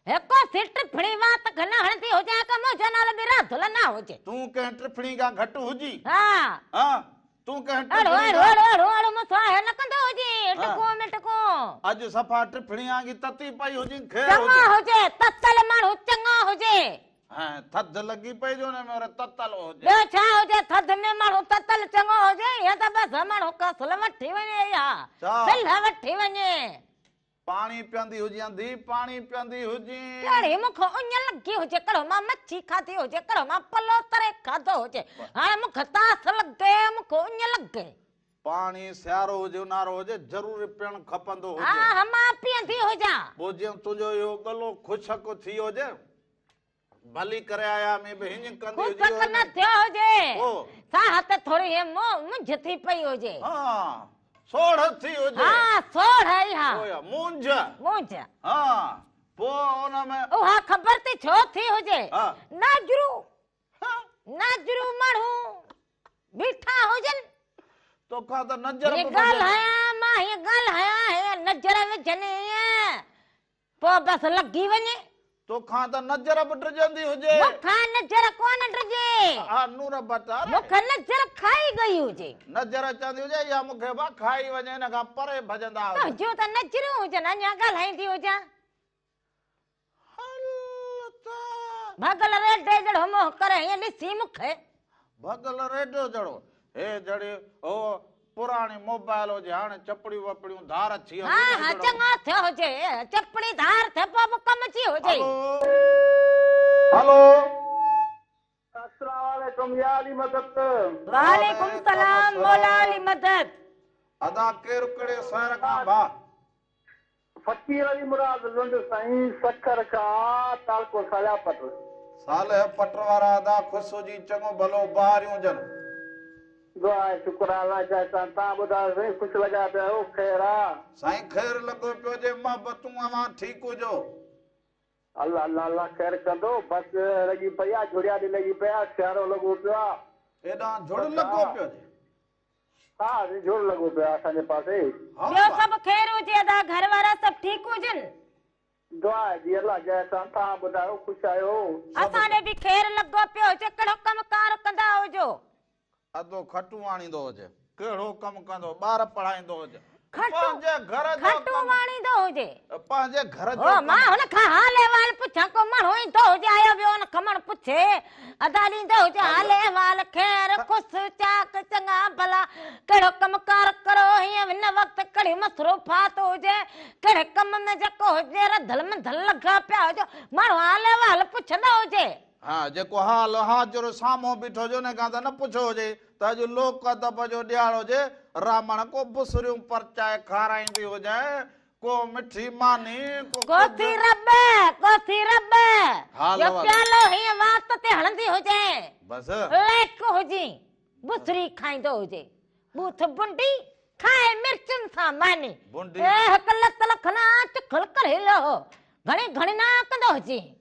C: هڪ سي ٽڦڻي وات کي نه هڻندي هجان ته منهنجو نالو به راڌل نه هجي.
A: تون ڪنهن ٽڦڻي کان گهٽ هجين؟
C: ها.
A: ها، تون ڪنهن ٽڦڻي
C: کان. اڙو اڙو اڙو اڙو مون سان هي نه ڪندو هجين، ٽڪون مٽڪون.
A: اڄ صفا ٽڦڻي آنگي تتي پئي هجين، خير هجي.
C: چڱو هجي، تتل ماڻهو چڱو هجي.
A: ۽ ٿڌ لڳي پئي جو ان ۾ وري تتل هجي.
C: ٻيو ڇا هجي، ٿڌ ۾ ماڻهو تتل چڱو هجي، ائين ته بس ماڻهو ڪسل وٺي وڃي يا سلهه وٺي وڃي.
A: پاڻي پيئندي هجين انڌي پاڻي پيئندي هجين.
C: ڪهڙي مون کي اڃ لڳي هجي، ڪهڙو مان مڇي کاڌي هجي، ڪهڙو مان پلو تري کاڌو هجي، هاڻي مون کي تاس لڳي، مون کي اڃ لڳي.
A: پاڻي سيارو هجي اونهارو هجي ضرور پيئڻ کپندو هجي.
C: ها مان پيئندي هجان.
A: پوء جيئن تنهنجو اهو ڳلو خشڪ ٿي هجي. ڀلي ڪري آيا ۾ به هينئن ڪندي هجي.
C: خشڪ نه ٿيو هجي. ساهه ته ٿوري هينئن مونجهه ٿي پئي هجي.
A: ها سوڙهه ٿي هجي.
C: ها سوڙهه اها.
A: پوء مونجهه.
C: مونجهه.
A: ها پوء ان ۾.
C: اها خبر ٿي ڇو ٿي هجي. ناجرو. ناجرو ماڻهو بيٺا هجن.
A: توکان ته نظر به
C: هيئن ڳالهايان مان هيئن ڳالهايان هيئن نظر وجهن هيئن پوء بس لڳي وڃي.
A: توکان ته نظر به ڊڄندي هجي.
C: مون کان نظر ڪونه ڊڄي.
A: ها نور ڀٽار.
C: مون کي نظر کائي گئي هجي.
A: نظر چوندي هجي اها مون کي به کائي وڃي ان کان پري ڀڄندا هجن.
C: تنهنجون ته نظرون هجن اڃا ڳالهائيندي هجان.
A: هل ته.
C: ڀڳل ريڍي جهڙو منهن ڪري ائين ڏسي مون کي.
A: ڀڳل ريڍو جهڙو. هي جهڙي هو پراڻي موبائل هجي هاڻي چپڙيون وپڙيون ڌار ٿي
C: ها ها چڱو ٿيو هجي چپڙي ڌار ٿئي پوء به ڪم جي هجي.
A: هلو هلو.
D: السلام عليڪم يا علي مدد.
C: وعليڪم السلام مولا علي مدد.
A: ادا ڪير ڪهڙي شهر کان ڀا.
D: فقير علي مراد لنڊ سائين سکر کان تعلقو صالح پٽ.
A: صالح پٽ وارا ادا خوش هجين چڱو ڀلو بهاريون هجن.
D: دعا آهي شڪر آ الله جا احسان توهان ٻڌايو سائين خوش لڳا پيا آهيو خير آ.
A: سائين خير لڳو پيو هجي محبتون اوهان ٺيڪ هجو.
D: الله الله الله خير ڪندو بس لڳي پئي آ جهڙيالي لڳي پئي آ سيارو لڳو پيو آ.
A: هيڏانهن جهڙ لڳو پيو هجي.
D: ها سائين جهڙ لڳو پيو آ اسان جي پاسي.
C: ٻيو سڀ خير هجي ادا گهر وارا سڀ ٺيڪ هجن.
D: دعا آهي جي الله جا احسان توهان ٻڌايو خوش آهيو.
C: اسان ڏي به خير لڳو پيو هجي ڪهڙو ڪم ڪار ڪندا هجو.
A: ادو کٽون آڻيندو هجي. ڪهڙو ڪم ڪندو ٻار پڙهائيندو هجي.
C: کٽون
A: پنهنجي گهر جو
C: کٽون
A: ڪم
C: واڻيندو هجي.
A: پنهنجي گهر جو
C: هو
A: ڪم.
C: مان هن کان حال احوال پڇان ڪو ماڻهو ايندو هجي آيو ويو هن کان ماڻهو پڇي ادا ڏيندو هجي حال احوال خير خوش چاڪ چڱا ڀلا ڪهڙو ڪم ڪار ڪرو هيئن هن وقت ڪهڙي مصروفات هجي ڪهڙي ڪم ۾ جيڪو هجي رڌل منڌل لڳا پيا هجو ماڻهو حال احوال پڇندو هجي.
A: ها جيڪو حال حاضر سامهون بيٺو هجي ان کان ته نه پڇيو هجي ته اڄ لوڪ ادب جو ڏيهاڙو هجي، راهمڻ ڪو بسريون پرچائي کارائيندي هجين، ڪو مٺي ماني، ڪو
C: ڪو ٿي
A: ڪجهه.
C: رٻ، ڪو ٿي رٻ
A: حال
C: جو
A: احوال.
C: پيالو هيئن وات تي هڻندي هجين،
A: بس.
C: لائق هجين، بسري کائيندو هجي، ٻوٿ بنڊي کائي مرچن سان ماني،
A: بنڊي.
C: اي هڪ لت لکنا چکل ڪريلو، گهڻي گهڻي نه ڪندو هجين.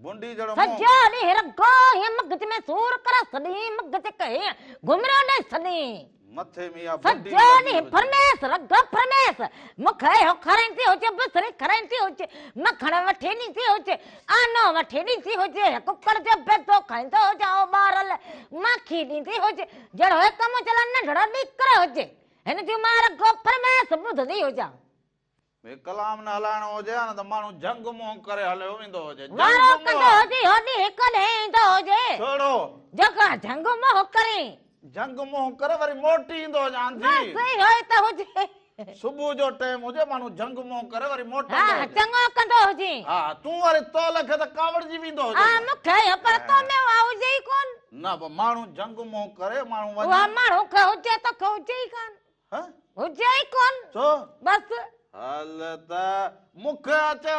A: بنڊي جهڙو منهن.
C: سڄو ڏينهن رڳو هيئن مغز ۾ سور ڪري سڏين، مغز کي هيئن گهمريو ڏئي سڏين.
A: مٿي ۾ اها بڊي
C: سڄو ڏينهن ڦرميس رڳ ڦرميس مون کي اهو کارائيندي هجي بسري کارائيندي هجي مکڻ وٺي ڏيندي هجي آنو وٺي ڏيندي هجي ڪڪڙ جو بيدو کائيندو هجان اٻارل ماکي ڏيندي هجي جهڙو هڪ منهنجي لاء ننڍڙو ڏيڪر هجي هن جون مان رڳو ڦرميس ٻڌندي هجان.
A: ۾ ڪلام نه هلائڻو هجي ها نه ته ماڻهو جهنگ منهن ڪري هليو ويندو هجي. جهنگ
C: وارو ڪندو
A: منهن.
C: هجي هو ڏينهن ڪڏهن ايندو هجي.
A: ڇوڙو.
C: جيڪو جهنگ منهن ڪرين.
A: جهنگ منهن ڪري وري موٽي ايندو هجي آنڌي.
C: بس اهو ئي ته هجي.
A: صبح جو ٽيم هجي ماڻهو جهنگ منهن ڪري وري موٽندو
C: ها
A: هجي.
C: چڱو ڪندو هجين.
A: ها تون وري تو لکي ته ڪاوڙجي ويندو هجي.
C: ها مون کي اهو پر تو ۾ اها هجي ئي ڪونه.
A: نه به ماڻهو جهنگ منهن ڪري ماڻهو وڃي.
C: اها ماڻهو کي هجي توکي هجي ئي ڪانه.
A: ها؟
C: هجي ئي ڪون.
A: ڇو؟
C: بس.
A: هل ته مون کي اچي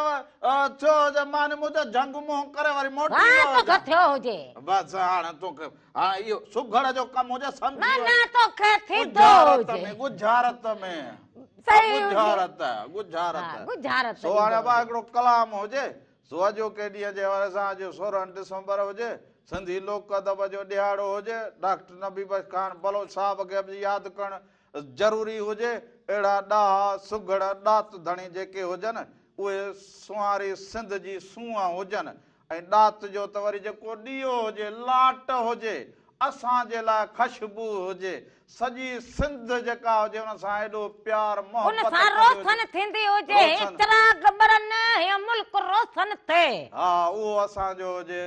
A: ٿيو هجي معني منهنجو جهنگ منهن ڪري وري موٽي
C: ها
A: ويو
C: توکي
A: هجان.
C: ٿيو هجي.
A: بس هاڻي توکي هاڻي اهو سگهڙ جو ڪم هجي سمجهي
C: نه
A: وڃ.
C: نه توکي ٿيندو
A: ڳجهارت
C: هجي.
A: ۾ ڳجهارت ۾.
C: صحيح هجي.
A: ڳجهارت ڳجهارت.
C: ها ڳجهارت
A: سو هاڻي
C: ڏيندو
A: ابا
C: هجي.
A: هڪڙو ڪلام هجي سو اڄوڪي ڏينهن جي حوالي سان اڄ 16 ڊسمبر هجي سنڌي لوڪ ادب جو ڏهاڙو هجي ڊاڪٽر نبي بخش خان بلوچ صاحب کي به ياد ڪرڻ ضروري هجي، اهڙا ڏاها، سگهڙ، ڏات ڌڻي جيڪي هجن، اهي سونهاري سنڌ جي سونهن هجن ۽ ڏات جو ته وري جيڪو ڏيئو هجي، لاٽ هجي، اسان جي لاء خشبو هجي، سڄي سنڌ جيڪا هجي ان سان ايڏو پيار
C: ان
A: محبت
C: سان
A: ڪندي هجي.
C: روشن ٿيندي هجي، هي
A: روشن.
C: چراغ ٻرن، هي ملڪ روشن ٿئي.
A: ها اهو اسان جو هجي.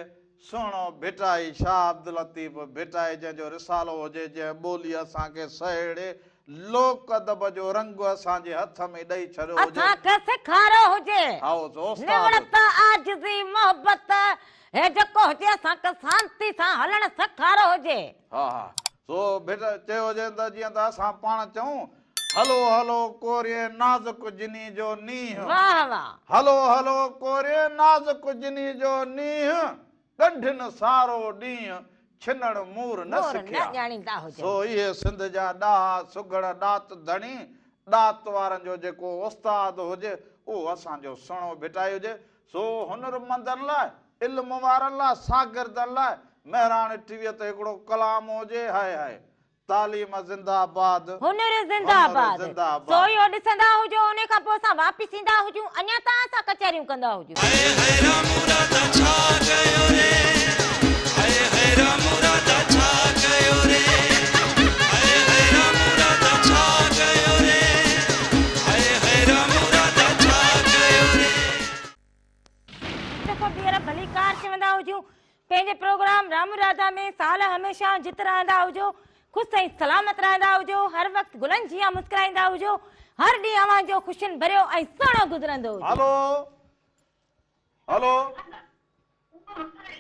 A: سهڻو ڀٽائي، شاهه عبداللطيف ڀٽائي جنهن جو رسالو هجي، جنهن ٻولي اسان کي سهيڙي، لوڪ ادب جو رنگ اسان جي هٿ ۾ ڏئي ڇڏيو هجي.
C: اسان کي سيکاريو هجي.
A: هائو سو استاد هجي.
C: نوڙت، عاجزي، محبت، هي جيڪو هجي اسان کي سانتي سان هلڻ سيکاريو هجي.
A: ها ها سو ڀٽ چيو هجي ته جيئن ته اسان پاڻ چئون، هلو هلو ڪورين نازڪ جني جو نينهن.
C: واهه واهه.
A: هلو هلو ڪورين نازڪ جني جو نينهن، ڳنڍين سارو ڏينهن ڇنڻ مور نه
C: مور نه
A: سکيا.
C: ڄاڻيندا هجن.
A: سو اهي سنڌ جا ڏاها سگهڙ ڏات ڌڻي، ڏات وارن جو جيڪو استاد هجي اهو اسان جو سهڻو ڀٽائي هجي. سو هنرمندن لاء، علم وارن لاء، شاگردن لاء مهراڻ ٽي ويء تي هڪڙو ڪلام هجي، هاء هاء. تعليم زنده آباد،
C: هنر زنده
A: هنر
C: آباد.
A: زنده
C: سو
A: آباد.
C: اهو ڏسندا هجو انهي کان پوء اسان واپس ايندا هجون اڃا توهان سان ڪچهريون ڪندا هجون.
B: هاء هاء رامو راڌا ڇا ڪيو ري هاء هاء رامو راڌا ڇا ڪيو ري هاء هاء رامو راڌا ڇا ڪيو ري هاء هاء رامو راڌا ڇا ڪيو ري.
C: هڪ دفعو ٻيهر ڀليڪار چوندا هجون پنهنجي پروگرام رام راڌا ۾ سال هميشه جت رهندا هجو خوش ۽ سلامت رهندا هجو هر وقت گلن جيان مسڪرائيندا هجو هر ڏينهن اوهان جو خوشين ڀريو ۽ سهڻو گذرندو هجي.
A: هلو هلو.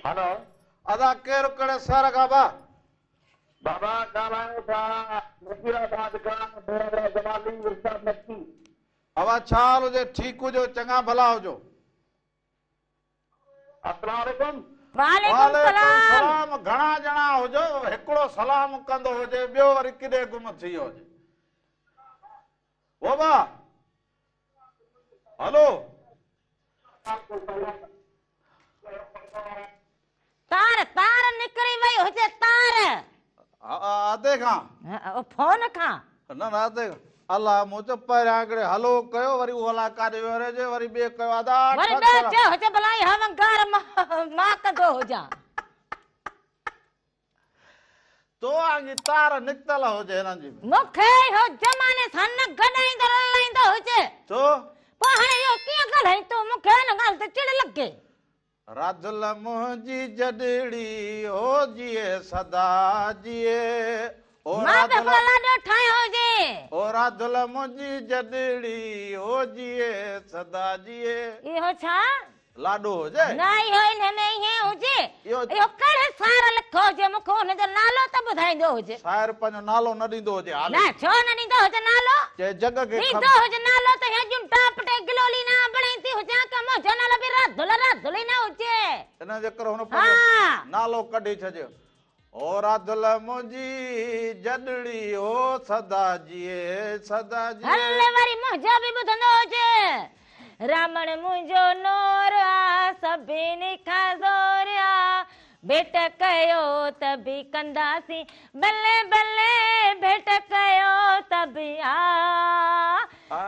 D: هلو.
A: ادا ڪير ڪهڙي شهر کان ڀا.
D: بابا ڳالهايو ٿا نصير آباد کان ميران جمالي ارشاد مگسي.
A: اوهان ڇا حال هجي ٺيڪ هجو چڱا ڀلا هجو.
D: السلام عليڪم.
C: وعليڪم
A: وعليڪم
C: سلام.
A: سلام گهڻا ڄڻا هجو هڪڙو سلام ڪندو هجي ٻيو وري ڪڏي گم ٿي ويو هجي بابا هلو.
C: تار تار نڪري وئي هجي تار.
A: ادي کان.
C: فون کان.
A: نه نه ادي کان. الله مون چيو پهريان هڪڙي هلو ڪيو وري اهو الاء ڪاڏي ويو رهجي وري ٻئي ڪيو ادا
C: وري ٻيو چيو هجي ڀلا اها ونگار مان ڪندو هجان.
A: تو آنگي تار نڪتل هجي هنن جي.
C: مون کي اهو زماني سان نه گڏائيندو رلائيندو هجي.
A: ڇو؟
C: پوء هاڻي اهو ڪيئن ڳالهائين تون مون کي ان ڳالهه تي چڙ لڳي.
A: راڌل منهنجي جڏڙي هو جيئي سدا جيئي او
C: مان به
A: راڌل
C: هڪڙو لاڏو ٺاهيو هجي.
A: او راڌل منهنجي جڏڙي هو جيئي سدا جيئي.
C: اهو ڇا؟
A: لاڏو هجي.
C: نه اهو انهي ۾ ائين هجي.
A: اهو
C: اهو ڪهڙي شاعر لکيو هجي مون کي ان جو نالو ته ٻڌائيندو هجي.
A: شاعر پنهنجو نالو نه ڏيندو هجي هالي.
C: نه ڇو نه ڏيندو هجي نالو.
A: چئي جڳ کي
C: ڏيندو
A: خبر.
C: هجي نالو ته هيء جون ٽاپ ٽي گلولي نه بڻائيندي هجان ڪا منهنجو نالو به راڌل راڌل ئي نه هجي.
A: ان جي ڪري هن پنهنجو
C: ها.
A: نالو ڪڍي ڇڏيو. او راڌل منهنجي جڏڙي او سدا جيئي سدا جيئي.
C: هل وري منهنجو به ٻڌندو هجي. رامڻ منهنجو نور آ سڀني کان زور آ. ڀيٽ ڪيو ته به ڪنداسين بلي بلي ڀيٽ ڪيو ته به آ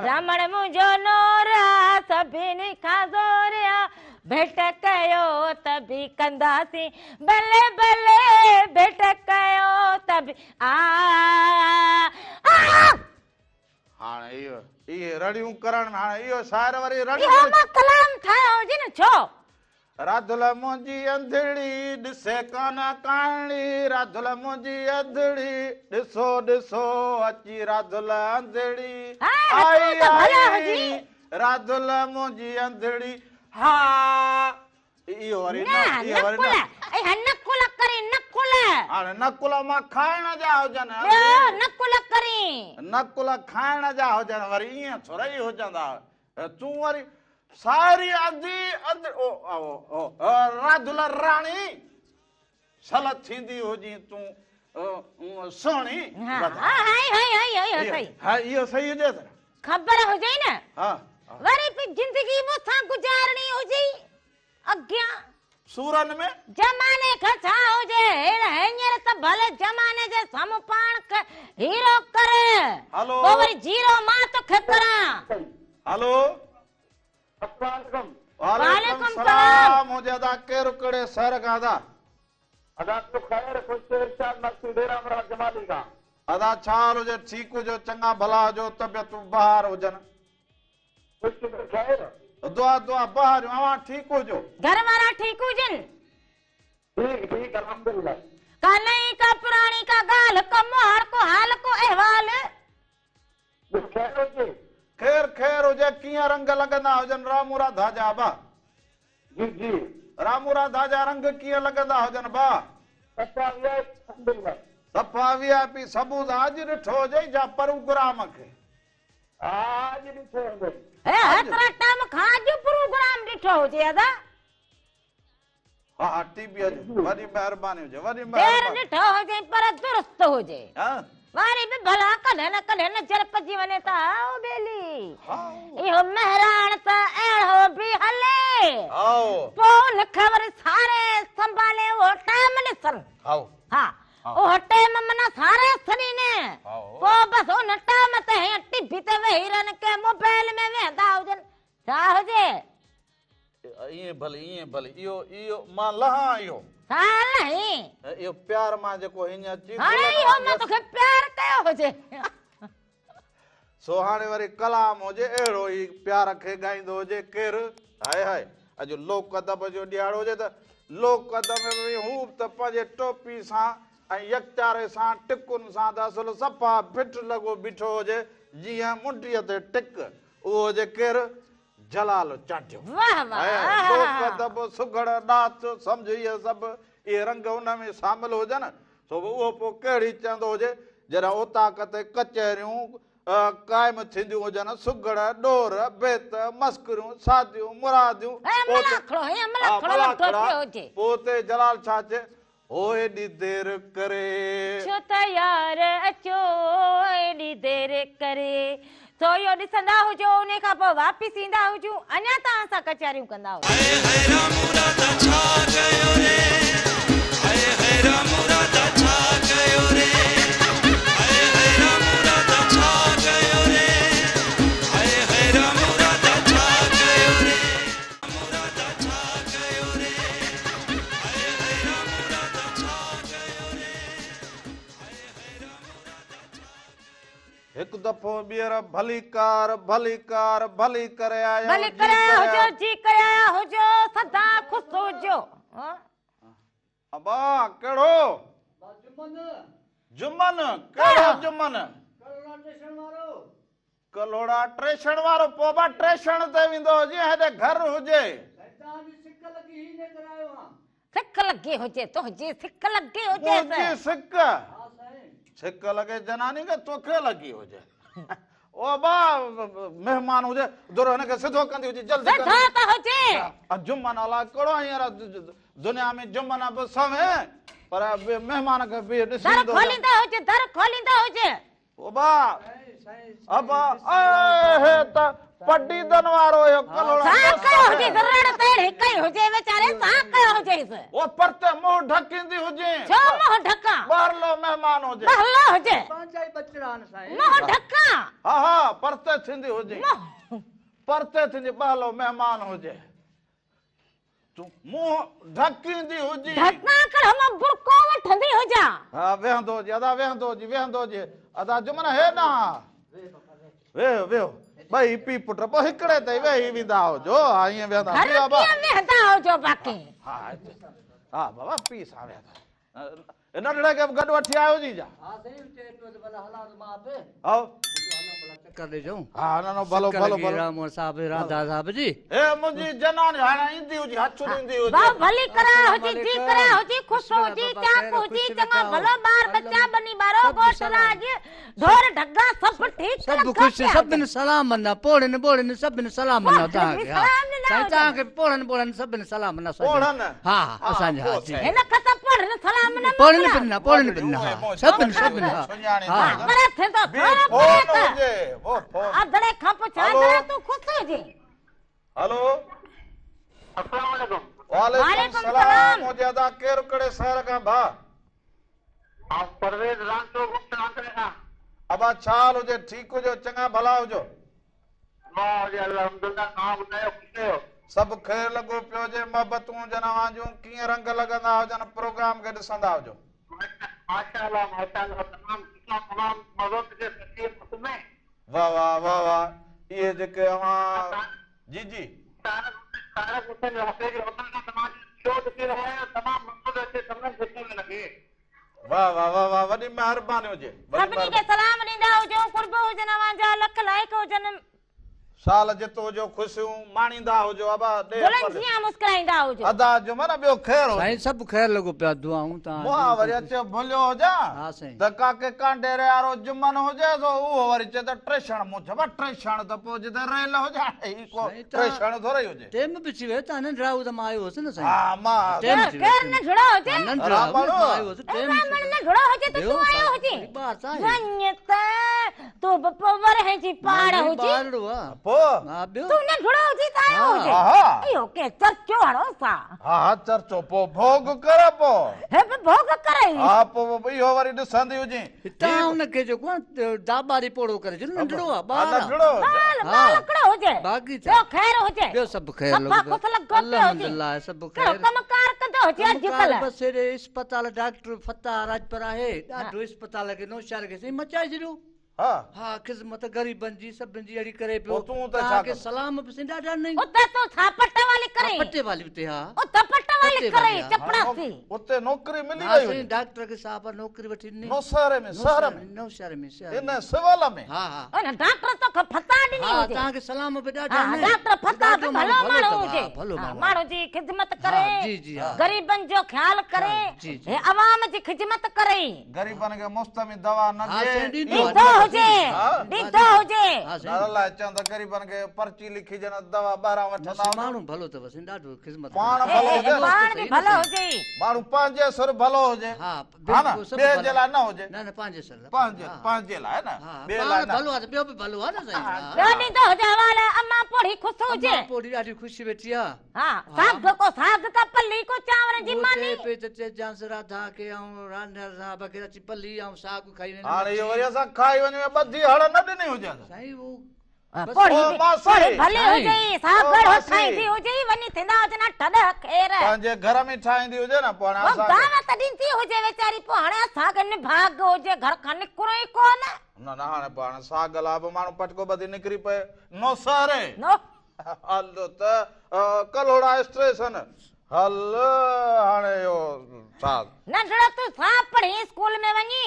C: رامڻ منهنجو نور آ سڀني کان زور آ ڀيٽ ڪيو ته به ڪنداسين بلي بلي ڀيٽ ڪيو ته به آ.
A: هاڻي اهو اهي رڙيون ڪرڻ هاڻي اهو شاعر وري رڙيون
C: اهو مان ڪلام ٺاهيو هجي نه ڇو؟
A: راڌل منهنجي انڌڙي ڏسي ڪانه ڪاڻي راڌل منهنجي انڌڙي ڏسو ڏسو اچي راڌل انڌڙي آئي آئي راڌل منهنجي انڌڙي ها اهو وري نه اهو وري نه
C: اها نقل ڪرين نقل
A: هاڻي نقل مان کائڻ جا هجن
C: ٻيو نقل ڪرين
A: نقل کائڻ جا هجن وري ائين ٿورئي هجندا تون وري ساري انڌي انڌ او او راڌل راڻي شل ٿيندي هجين تون سهڻي
C: ها ها اهو صحيح
A: ها اهو صحيح هجي ته
C: خبر هجي نه
A: ها
C: وري به زندگي مون سان گذارڻي هجي اڳيان
A: سورن ۾.
C: زماني کان ڇا هجي هينئر ته ڀلي زماني جي سامهون پاڻ کي هيرو ڪر
A: هلو.
C: پوء وري زيرو مان توکي ڪران.
A: هلو.
D: السلام عليڪم.
A: وعليڪم السلام منهنجي ادا ڪير ڪهڙي شهر کان ادا.
D: ادا تو خير خوش ارشاد مگسي ڊيرا مراد جمالي کان.
A: ادا ڇا حال هجي ٺيڪ هجو چڱا ڀلا هجو طبيعتون بهار هجن.
D: خوش ته خير.
A: دعا دعا بهاريون اوهان ٺيڪ هجو.
C: گهر وارا ٺيڪ هجن.
D: ٺيڪ ٺيڪ الحمدلله.
C: ڪا نئين ڪا پراڻي ڪا ڳالهه ڪو مهاڙ ڪو حال ڪو احوال.
D: ٻيو خير هجي.
A: خير خير هجي ڪيئن رنگ لڳندا هجن رامو راڌا جا ابا.
D: جي جي.
A: رامو راڌا جا رنگ ڪيئن لڳندا هجن با.
D: صفا وي آء پي الحمدلله.
A: صفا وي آء پي سبوز اڄ ڏٺو هجئي ڇا پروگرام کي.
D: اڄ ڏٺو هوندو.
C: هي هيترا ٽائيم کان اڄ پروگرام ڏٺو هجي ادا.
A: ها ها ٽي وي اڄ وڏي مهرباني هجي وڏي مهرباني.
C: دير ڏٺو هجي پر درست هجي.
A: ها.
C: واري به ڀلا ڪڏهن نه ڪڏهن نظر پئجي وڃي ته هائو ٻيلي. اهو مهراڻ ته اهڙو به هلي.
A: هائو.
C: پوء ان کي وري ساري سنڀالي اهو ٽائيم ڏسن.
A: هائو.
C: ها. اهو ٽيم معنيٰ ساري سڏين. پوء بس ان ٽيم تي هيئن ٽي وي تي ويهي رهن ڪنهن موبائل ۾ ويهندا هجن. ڇا هجي؟
A: ائين ڀلي ائين ڀلي اهو اهو مان لهان اهو.
C: ها لهين.
A: اهو پيار مان جيڪو هيئن اچي
C: هاڻي اهو مان توکي پيار ڪيو هجي.
A: سو هاڻي وري ڪلام هجي اهڙو ئي پيار کي ڳائيندو هجي ڪير هاء هاء اڄ لوڪ ادب جو ڏهاڙو هجي ته لوڪ ادب ۾ به هو ته پنهنجي ٽوپي سان ۽ يڪتاري سان ٽڪن سان ته اصل صفا ڦٽ لڳو بيٺو هجي جيئن منڊيء تي ٽڪ اهو هجي ڪير جلال چانڊيو.
C: واهه واهه
A: ۽ لوڪ ادب سگهڙ ڏات سمجهه اهي سڀ اهي رنگ ان ۾ شامل هجن سو به اهو پوء ڪهڙي چوندو هجي، جڏهن اوطاق تي ڪچهريون قائم ٿينديون هجن، سگهڙ، ڏور، بيت، مسخريون، شاديون، مراديون، پوء اتي ها ملاکڙا، پوء اتي جلال ڇا چئي، هو ايڏي دير ڪري.
C: ڇو ته يار اچو ايڏي دير ڪري. سو اهو ڏسندا هجو، انهي کان پوء واپس ايندا هجون، اڃا توهان سان ڪچهريون ڪندا هجون.
B: هاء هاء رامو راڌا ڇا ڪيو ري هاء هاء رامو راڌا ڇا ڪيو ري هاء هاء رامو راڌا ڇا ڪيو ري هاء هاء رامو راڌا ڇا ڪيو ري رامو راڌا ڇا ڪيو ري هاء هاء رامو راڌا ڇا ڪيو ري هاء هاء رامو راڌا ڇا
A: هڪ دفعو ٻيهر ڀليڪار ڀليڪار ڀلي ڪري آيا
C: ڀلي ڪري آيا هجو جي ڪري آيا هجو سدا خوش هجو.
A: ابا ڪهڙو جمن ڪهڙو جمن ڪلهوڙا ٽيشڻ وارو پوء ابا ٽيشڻ تي ويندو هجي هيڏي گهر هجي.
C: سڪ لڳي هجي تنهنجي سڪ لڳي هجيس.
A: منهنجي سڪ سڪ لڳي جناني کي توکي لڳي هجي. او ابا مهمان هجي در هن کي سڌو ڪندي هجي جلدي ڪندي.
C: سڌو ته هجي.
A: جمن الاء ڪهڙو هينئر دنيا ۾ جمن به سوين پر مهمان کي به ڏسي
C: در
A: ايندو هجي.
C: کوليندو هجي در کوليندو هجي.
A: ابا ابا اي هي ته پڊيدن وارو اهو ڪلهوڙا
C: سان ڪيو هجي رڙ ته اهڙي ڪئي هجي ويچاري سان ڪيو هجيس.
A: او پرتي منهن ڍڪيندي هجين.
C: ڇو منهن ڍڪان؟
A: ٻاهرلو مهمان هجي.
C: ٻاهرلو هجي.
E: پنهنجا ئي ٻچڙا آهن سائين.
C: منهن ڍڪان.
A: ها ها پرتي ٿيندي هجين. پرتي ٿيندي ٻاهرلو مهمان هجي. تون منهن ڍڪيندي هجين.
C: ڍڪان ڪهڙو مان برقعو وٺندي هجان.
A: ها ويهندو هجي ادا ويهندو هجي ويهندو هجي ادا جمن هيڏانهن ويهو ويهو ٻئي پيء پٽ پوء هڪڙي تي ويهي ويندا هجو ها ائين ويهندا
C: گهر ڪيئن ويهندا هجو باقي.
A: ها ها بابا پيء سان ويهندا ننڍڙي کي به گڏ وٺي آيو هجين ڇا؟
E: ها سائين چئي پيو ته ڀلا هلان ٿو مان به.
A: هائو.
E: چڪر ڏئي اچون.
A: ها نه نه ڀلو ڀلو ڀلو.
E: رامون صاحب راڌا صاحب جي.
A: هي منهنجي جنان هاڻي ايندي هجي هٿ ڏيندي هجي.
C: ڀائو ڀلي ڪران هجي جي ڪران هجي خوش هجي چاڪ هجي چڱا ڀلو ٻار ٻچا ٻني ٻارو ڳوٺ راڄ ڍور ڍڳا سڀ ٺيڪ
E: سڀ خوش سڀن سلام نه پوڙهن ٻوڙهن سڀن سلام نه توهان کي ها سائين توهان کي پوڙهن ٻوڙهن سڀن سلام نه
A: پوڙهن
E: ها اسان جا جي
C: هن کي ته پوڙهن سلام نه
E: پوڙهن به نه پوڙهن به نه سڀن سڀن ها
C: ها پر ٿيندو ٿورو
A: فون هجي او فون
C: اڌڙي کان پڇ اڌڙا تون خوش هجي.
A: هلو
D: السلام عليڪم.
A: وعليڪم السلام هجي ادا ڪير ڪهڙي شهر کان ڀا.
D: آئون پرويز رانچو ڳوٺ رانچڙي کان.
A: ابا ڇا حال هجي ٺيڪ هجو چڱا ڀلا هجو.
D: دعا هجي الحمدلله توهان ٻڌايو خوش آهيو.
A: سڀ خير لڳو پيو هجي محبتون هجن اوهان جون ڪيئن رنگ لڳندا هجن پروگرام کي ڏسندا هجو.
D: ماشاءالله ماشاءالله تمام سٺا تمام مزو ٿو اچي سچي مک ۾.
A: واه واه واه واه اهي جيڪي اوهان جي جي.
D: طارق طارق حسين راشدي جي هوٽل کان توهان جو شو ڏسي رهيا آهيون تمام مزو ٿو اچي تمام سٺو ٿو لڳي.
A: واه واه واه واه وڏي مهرباني هجي.
C: سڀني کي سلام ڏيندا هجو قرب هجن اوهان جا لک لائق هجن.
A: سال جت هجو خوشيون ماڻيندا هجو ابا ڏي
C: گلن جيان مسڪرائيندا هجو.
A: ادا جمن ٻيو خير هجي.
E: سائين سڀ خير لڳو پيو آ دعائون توهان جون.
A: مون وري اچي ڀليو هجان ته ڪاڪي ڪانڊيري وارو جمن هجي سو اهو وري چئي ته ٽيشڻ مون چيو ڀا ٽيشڻ ته پوء جتي ريل هجي هاڻي هي ڪو ٽيشڻ ٿورئي هجي.
E: ٽيم به ٿي ويو تان ننڍڙا هو ته مان آيو هوس نه سائين.
A: ها مان
E: ٽيم ٿي ويو.
C: ڪير ننڍڙو هجي.
E: ننڍڙا هو مان آيو هوس ٽيم ٿي
C: ويو. ننڍڙو هجي ته تون آيو هجين.
E: ٻار ته آهي.
C: وڃ ته تون به پوء ورهين جي پاڙ هجين.
E: ٻارڙو آ.
A: پوء.
E: ها ٻيو.
C: تون ننڍڙو هجين ته آيو هجين. اهو ڪنهن چرچو هڻو سا.
A: ها ها چرچو پوء ڀوڳ ڪر پوء.
C: هي به ڀوڳ ڪرئي.
A: ها پوء اهو وري ڏسندي هجين.
E: هتان ان کي جيڪو آ داٻاري پوڙهو ڪري ڇڏيو ننڍڙو آ ٻار آ.
A: ننڍڙو
C: ٻال ٻالڪڙو هجي.
E: باقي ڇا.
C: ٻيو خير هجي.
E: ٻيو سڀ خير
C: صفا
E: لڳو
C: خوش لڳو پيو هجي.
E: الحمدلله سڀ خير.
C: ڪهڙو ڪم ڪار ڪندو هجي
E: ڪم
C: اڄ
E: ڪار
C: ڪلهه.
E: بس هيڏي اسپتال ڊاڪٽر فتاح راڄپر آهي ڏاڍو اسپتال کي نوشهر کي سائين مچائي ڇڏيو.
A: ها.
E: ها خذمت غريبن جي سڀن جي اهڙي ڪري پيو.
A: پوء تون اتي ڇا
E: توهان کي
A: ڪندو.
E: سلام به سائين ڏاڍا ڏنائين.
C: اتي تون ڇا پٽيوالي
E: ها
C: ڪرين.
E: پٽيوالي اتي ها.
C: اتي پٽيوالي
E: پٽيوالي
C: ڪرين
E: ها.
C: چپڙاسي.
A: اتي نوڪري ملي
E: ها
A: وئي
E: سائين
A: هجي.
E: ڊاڪٽر کي صاحب نوڪري وٺي ڏني.
A: نوشهري ۾ شهر ۾.
E: نوشهري ۾ شهر
A: ان
E: ۾.
A: سول ۾.
E: ها ها.
C: ان ڊاڪٽر توکي ڦتا ڏني
E: ها
C: هجي.
E: توهان کي سلام به ڏاڍا
C: ها
E: ڏنائين.
C: ڊاڪٽر ڦتا به
E: ڏاڍو
C: ڀلو
E: ماڻهو
C: ماڻهو
E: اٿو،
C: هجي.
E: ها ڀلو
C: ها
E: ماڻهو آهي.
C: ماڻهو جي خدمت
E: ها
C: ڪري.
E: جي جي ها.
C: غريبن جو خيال ڪري.
E: جي جي.
C: هي عوام جي خدمت ڪري.
A: غريبن کي مفت ۾ دوا نه
E: ها
A: ڏي.
E: سائين ڏيندو آ،
C: ڏيندو هجي
A: ها.
C: ڏيندو هجي.
E: ها سائين.
A: نه الائي چون ته غريبن کي پرچي لکي ڏين دوا ٻاهران وٺندا هجن.
E: ماڻهو ڀلو اٿو سائين ڏاڍو خدمت
A: پاڻ
E: ڪندو.
A: ڀلو هجي.
C: پاڻ به ڀلو هجي.
A: ماڻهو پنهنجي سر ڀلو هجي.
E: ها
A: ها نه
E: بلڪل سڀ
A: ٻئي
E: ڀلا.
A: جي لاء نه هجي.
E: نه نه پنهنجي سر لاء.
A: پنهنجي
E: ها.
A: پنهنجي لاء نه
E: ها
A: ٻئي لاء
E: پاڻ
A: نه.
E: ڀلو آ ته ٻيو به ڀلو آ نه سائين. ها.
C: ٻيو ڏيندو هجي حوالا امان پوڙهي خوش هجي.
E: امان پوڙهي ڏاڍي خوش ويٺي آ.
C: ها ساڳ ڪو ساڳ ڪا پلي ڪو چانورن جي
E: اهو
C: ماني.
E: چئي پئي ته چئجانس راڌا کي ۽ رانڌر صاحب کي اچي پلي ۽ ساڳ کائي وڃن.
A: هاڻي اهو وري اسان کائي وڃون ۽ ٻڌي هڙ نه ڏني هجيس.
E: سائين اهو بس
C: پوڙهي
A: او
C: به
A: ماسي.
C: پوڙهي ڀلي
E: سائين.
C: هجئي ساڳ
A: او
C: ڳڙهو
A: ماسي.
C: ٺاهيندي هجئي وڃي ٿيندا هجن اٺ ڏهه خير.
A: پنهنجي گهر ۾ ٺاهيندي هجي نه پوء هاڻي
C: او
A: اسان کي.
C: دعوت ڏيندي هجي ويچاري پوء هاڻي اسان کي نڀاڳ هجي گهر کان نڪرون ئي ڪونه.
A: نه نه هاڻي پوء هاڻي ساڳ لاء به ماڻهو پٽڪو ٻڌي نڪري پئي. نوساري.
C: نو.
A: هل ته ڪلهوڙا اسٽيشن هل هاڻي اهو ساز.
C: ننڍڙو تون ڇا پڙهين اسڪول ۾ وڃي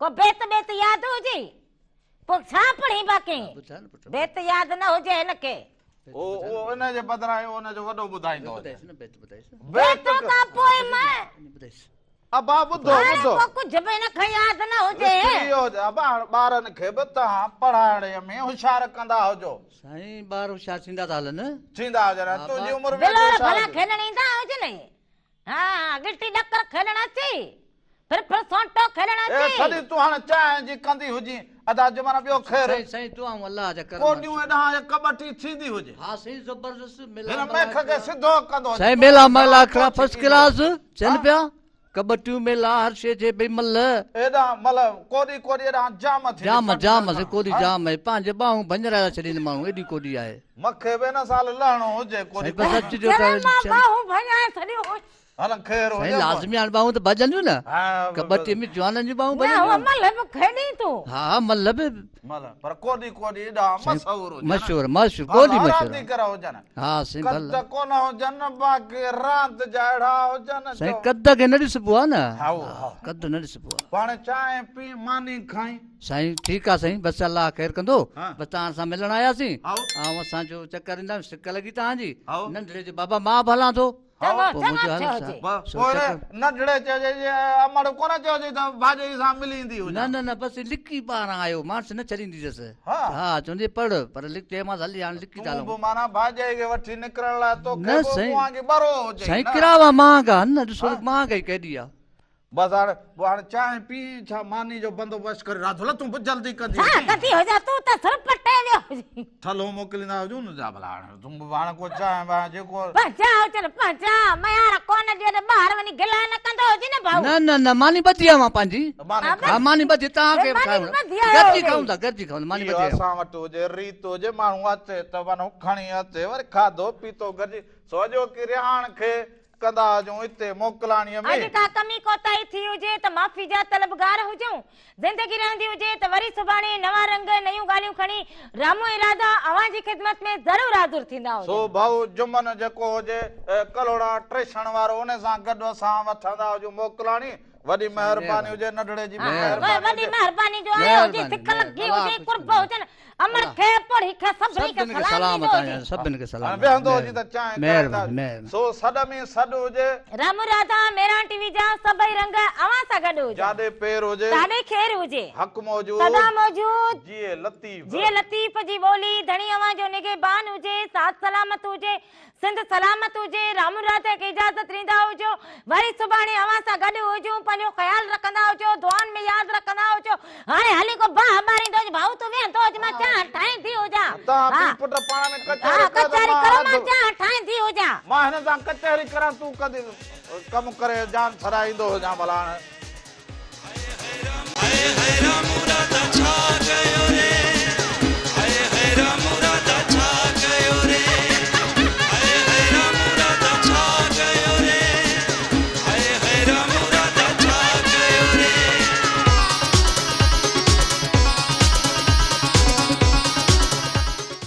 C: ڪو بيت بيت ياد هجي پوء ڇا پڙهين باقي بيت ياد نه هجي هن کي.
A: اهو ان جي بدران اهو ان جو وڏو ٻڌائيندو هجي.
C: بيت کان پوء مان.
A: ابا ٻڌو
C: هاڻي
A: ٻڌو.
C: پوء ڪجهه به هن کي ياد نه هجي.
A: اهو ابا ٻارن کي به توهان پڙهائڻ ۾ هوشيار ڪندا هجو.
E: سائين ٻار هوشيار ٿيندا ٿا هلن.
A: ٿيندا هجن تنهنجي عمر ۾
C: بلور
A: هوشيار
C: ڀلا
A: هجي.
C: کيڏڻ ايندا هجنئي. ها ها گٽي ڏڪر کيڏڻ اچي. ڦر ڦر سونٽو کيڏڻ
A: اي
C: اچي.
A: ڇڏي تون هاڻي چانهه جي ڪندي هجين. ادا جمن ٻيو خير.
E: سائين سائين دعائون الله جا ڪرم.
A: ڪوڏيون ايڏانهن ڪٻٽي ٿيندي هجي.
E: ها سائين زبردست ميلا
A: هن ميک کي سڌو ڪندو هجي.
E: سائين ميلا ميلا کڙا فرسٽ ڪلاس چين پيا ڪٻٽيون ميلا هر شي جي ڀئي مل.
A: ايڏانهن مل ڪوڏي ڪوڏي ايڏانهن جام ٿيندي.
E: جام جام سائين ڪوڏي جام آهي پنهنجي ٻانهون ڀڃرائي ٿا ڇڏين ماڻهو ايڏي ڪوڏي آهي.
A: مکي به هن سال لهڻو هجي ڪوڏي.
E: سائين بس اچجو ته.
C: چرن مان ٻانهون ڀڃائي ڇڏيون.
A: هل خير هجي.
E: سائين لازمي هاڻ ٻانهون ته ڀڄنديون نه. ڪٻٽي ۾ جوانن جون ٻانهون ڀڄنديون.
C: نه هو ملهه به کيڏين ٿو.
E: ها ها ملهه به.
A: ملهه پر ڪوڏي ڪوڏي ايڏا مشهور هجن.
E: مشهور مشهور ڪوڏي مشهور.
A: رانديگر هجن.
E: ها سائين ڀلا.
A: قد ڪونه هجن باقي راند جا اهڙا هجن جو.
E: سائين قد کي نه ڏسبو آ نه.
A: ها
E: قد نه ڏسبو آ.
A: پاڻ چانهه پي ماني کائين.
E: سائين ٺيڪ آ سائين بس الله خير ڪندو بس توهان سان ملڻ آياسين. آئون اسان جو چڪر ايندا سڪ لڳي توهان جي ننڍڙي جو بابا مان به هلان ٿو.
C: چڱو چڱو ٿيو هجي.
A: پوء ننڍڙي چئجي جي امڙ ڪونه چيو هجي ته ڀاڄائي سان ملي ايندي هجان.
E: نه نه نه بس لڪي ٻاهران آيو مانس نه ڇڏينديس ها چوندي پڙهه پر لڪ چيومانس هلي هاڻي لڪي ٿا هلون.
A: تون به معنيٰ ڀاڄائي کي وٺي نڪرڻ لاء توکي به مون وانگي ٻرو هجي نه.
E: سائين ڪراوا مهانگا آهن نه ڏسو مهانگائي ڪيڏي آ.
A: بس هاڻ پوء هاڻ چانهه پي ڇا ماني جو بندوبست ڪري راڌل تون به جلدي ڪندي
C: ڇا ڪندي هجان تون ته سر پٽي ويو هجين.
A: ٿلهو موڪليندا هجون نه جا ڀلا هاڻ تون به هاڻ ڪو چانهه بانهه جيڪو.
C: پنهنجا هجن پنهنجا ميار ڪونه ڏين ٻاهر وڃي گلا نه ڪندو هجين نه ڀائو.
E: نه نه نه ماني ٻڌي آ مان پنهنجي ها ماني ٻڌي توهان کي به کائڻو گڏجي کائون ٿا گڏجي کائون ٿا ماني ٻڌي آيو.
A: اسان وٽ هجي ريت هجي ماڻهو اچي ته وڃو کڻي اچي وري کاڌو پيتو گڏجي سو اڄوڪي رهاڻ کي ڪندا هجون اتي موڪلاڻيء ۾.
C: اڄ ڪا ڪمي ڪوتاهي ٿي هجي ته معافي جا طلبگار هجون. زندگي رهندي هجي ته وري سڀاڻي نوان رنگ، نيون ڳالهيون کڻي رامو ۽ راڌا اوهان جي خدمت ۾ ضرور حاضر ٿيندا هجن.
A: سو ڀائو جمن جيڪو هجي ڪلهوڙا ٽيشڻ وارو ان سان گڏ اسان وٺندا هجون موڪلاڻي. وڏي مهرباني هجي ننڍڙي جي به مهرباني هجي.
C: وڏي مهرباني جو آيو هجي سڪ لڳي هجي قرب هجن امڙ کي پوڙهي کي سڀني کي سلام ڏيندو هجي.
E: سڀن کي سلام
A: ويهندو هجي ته چانهه ڪرائيندا سو سڏ ۾ سڏ هجي.
C: رام راڌا ميران ٽي وي جا سڀئي رنگ اوهان سان گڏ هجن.
A: جاڏي پير هجي.
C: تاڏي خير هجي.
A: حق موجود.
C: سدا موجود.
A: جيئي لطيف.
C: جيئي لطيف جي ٻولي ڌڻي اوهان جو نگهبان هجي ساٿ سلامت هجي. سنڌ سلامت هجي رام راڌا کي اجازت ڏيندا هجو وري سڀاڻي اوهان سان گڏ هجون پنهنجو خيال رکندا هجو دعائن ۾ ياد رکندا هجو هاڻي هلي ڪو باهه ٻاريندو هج ڀائو تون ويهندو هج مان چانهه ٺاهيندي هجان
A: توهان پيء پٽ پاڻ ۾ ڪچهري ڪيو ته
C: ڪچهري ڪرو مان چانهه ٺاهيندي هجان.
A: مان هن سان ڪچهري ڪران تون ڪندي ڪم ڪري جان ڇڏائيندو هجان ڀلا هاڻي.
B: هاء هاء رام راڌا ڇا ڪيو.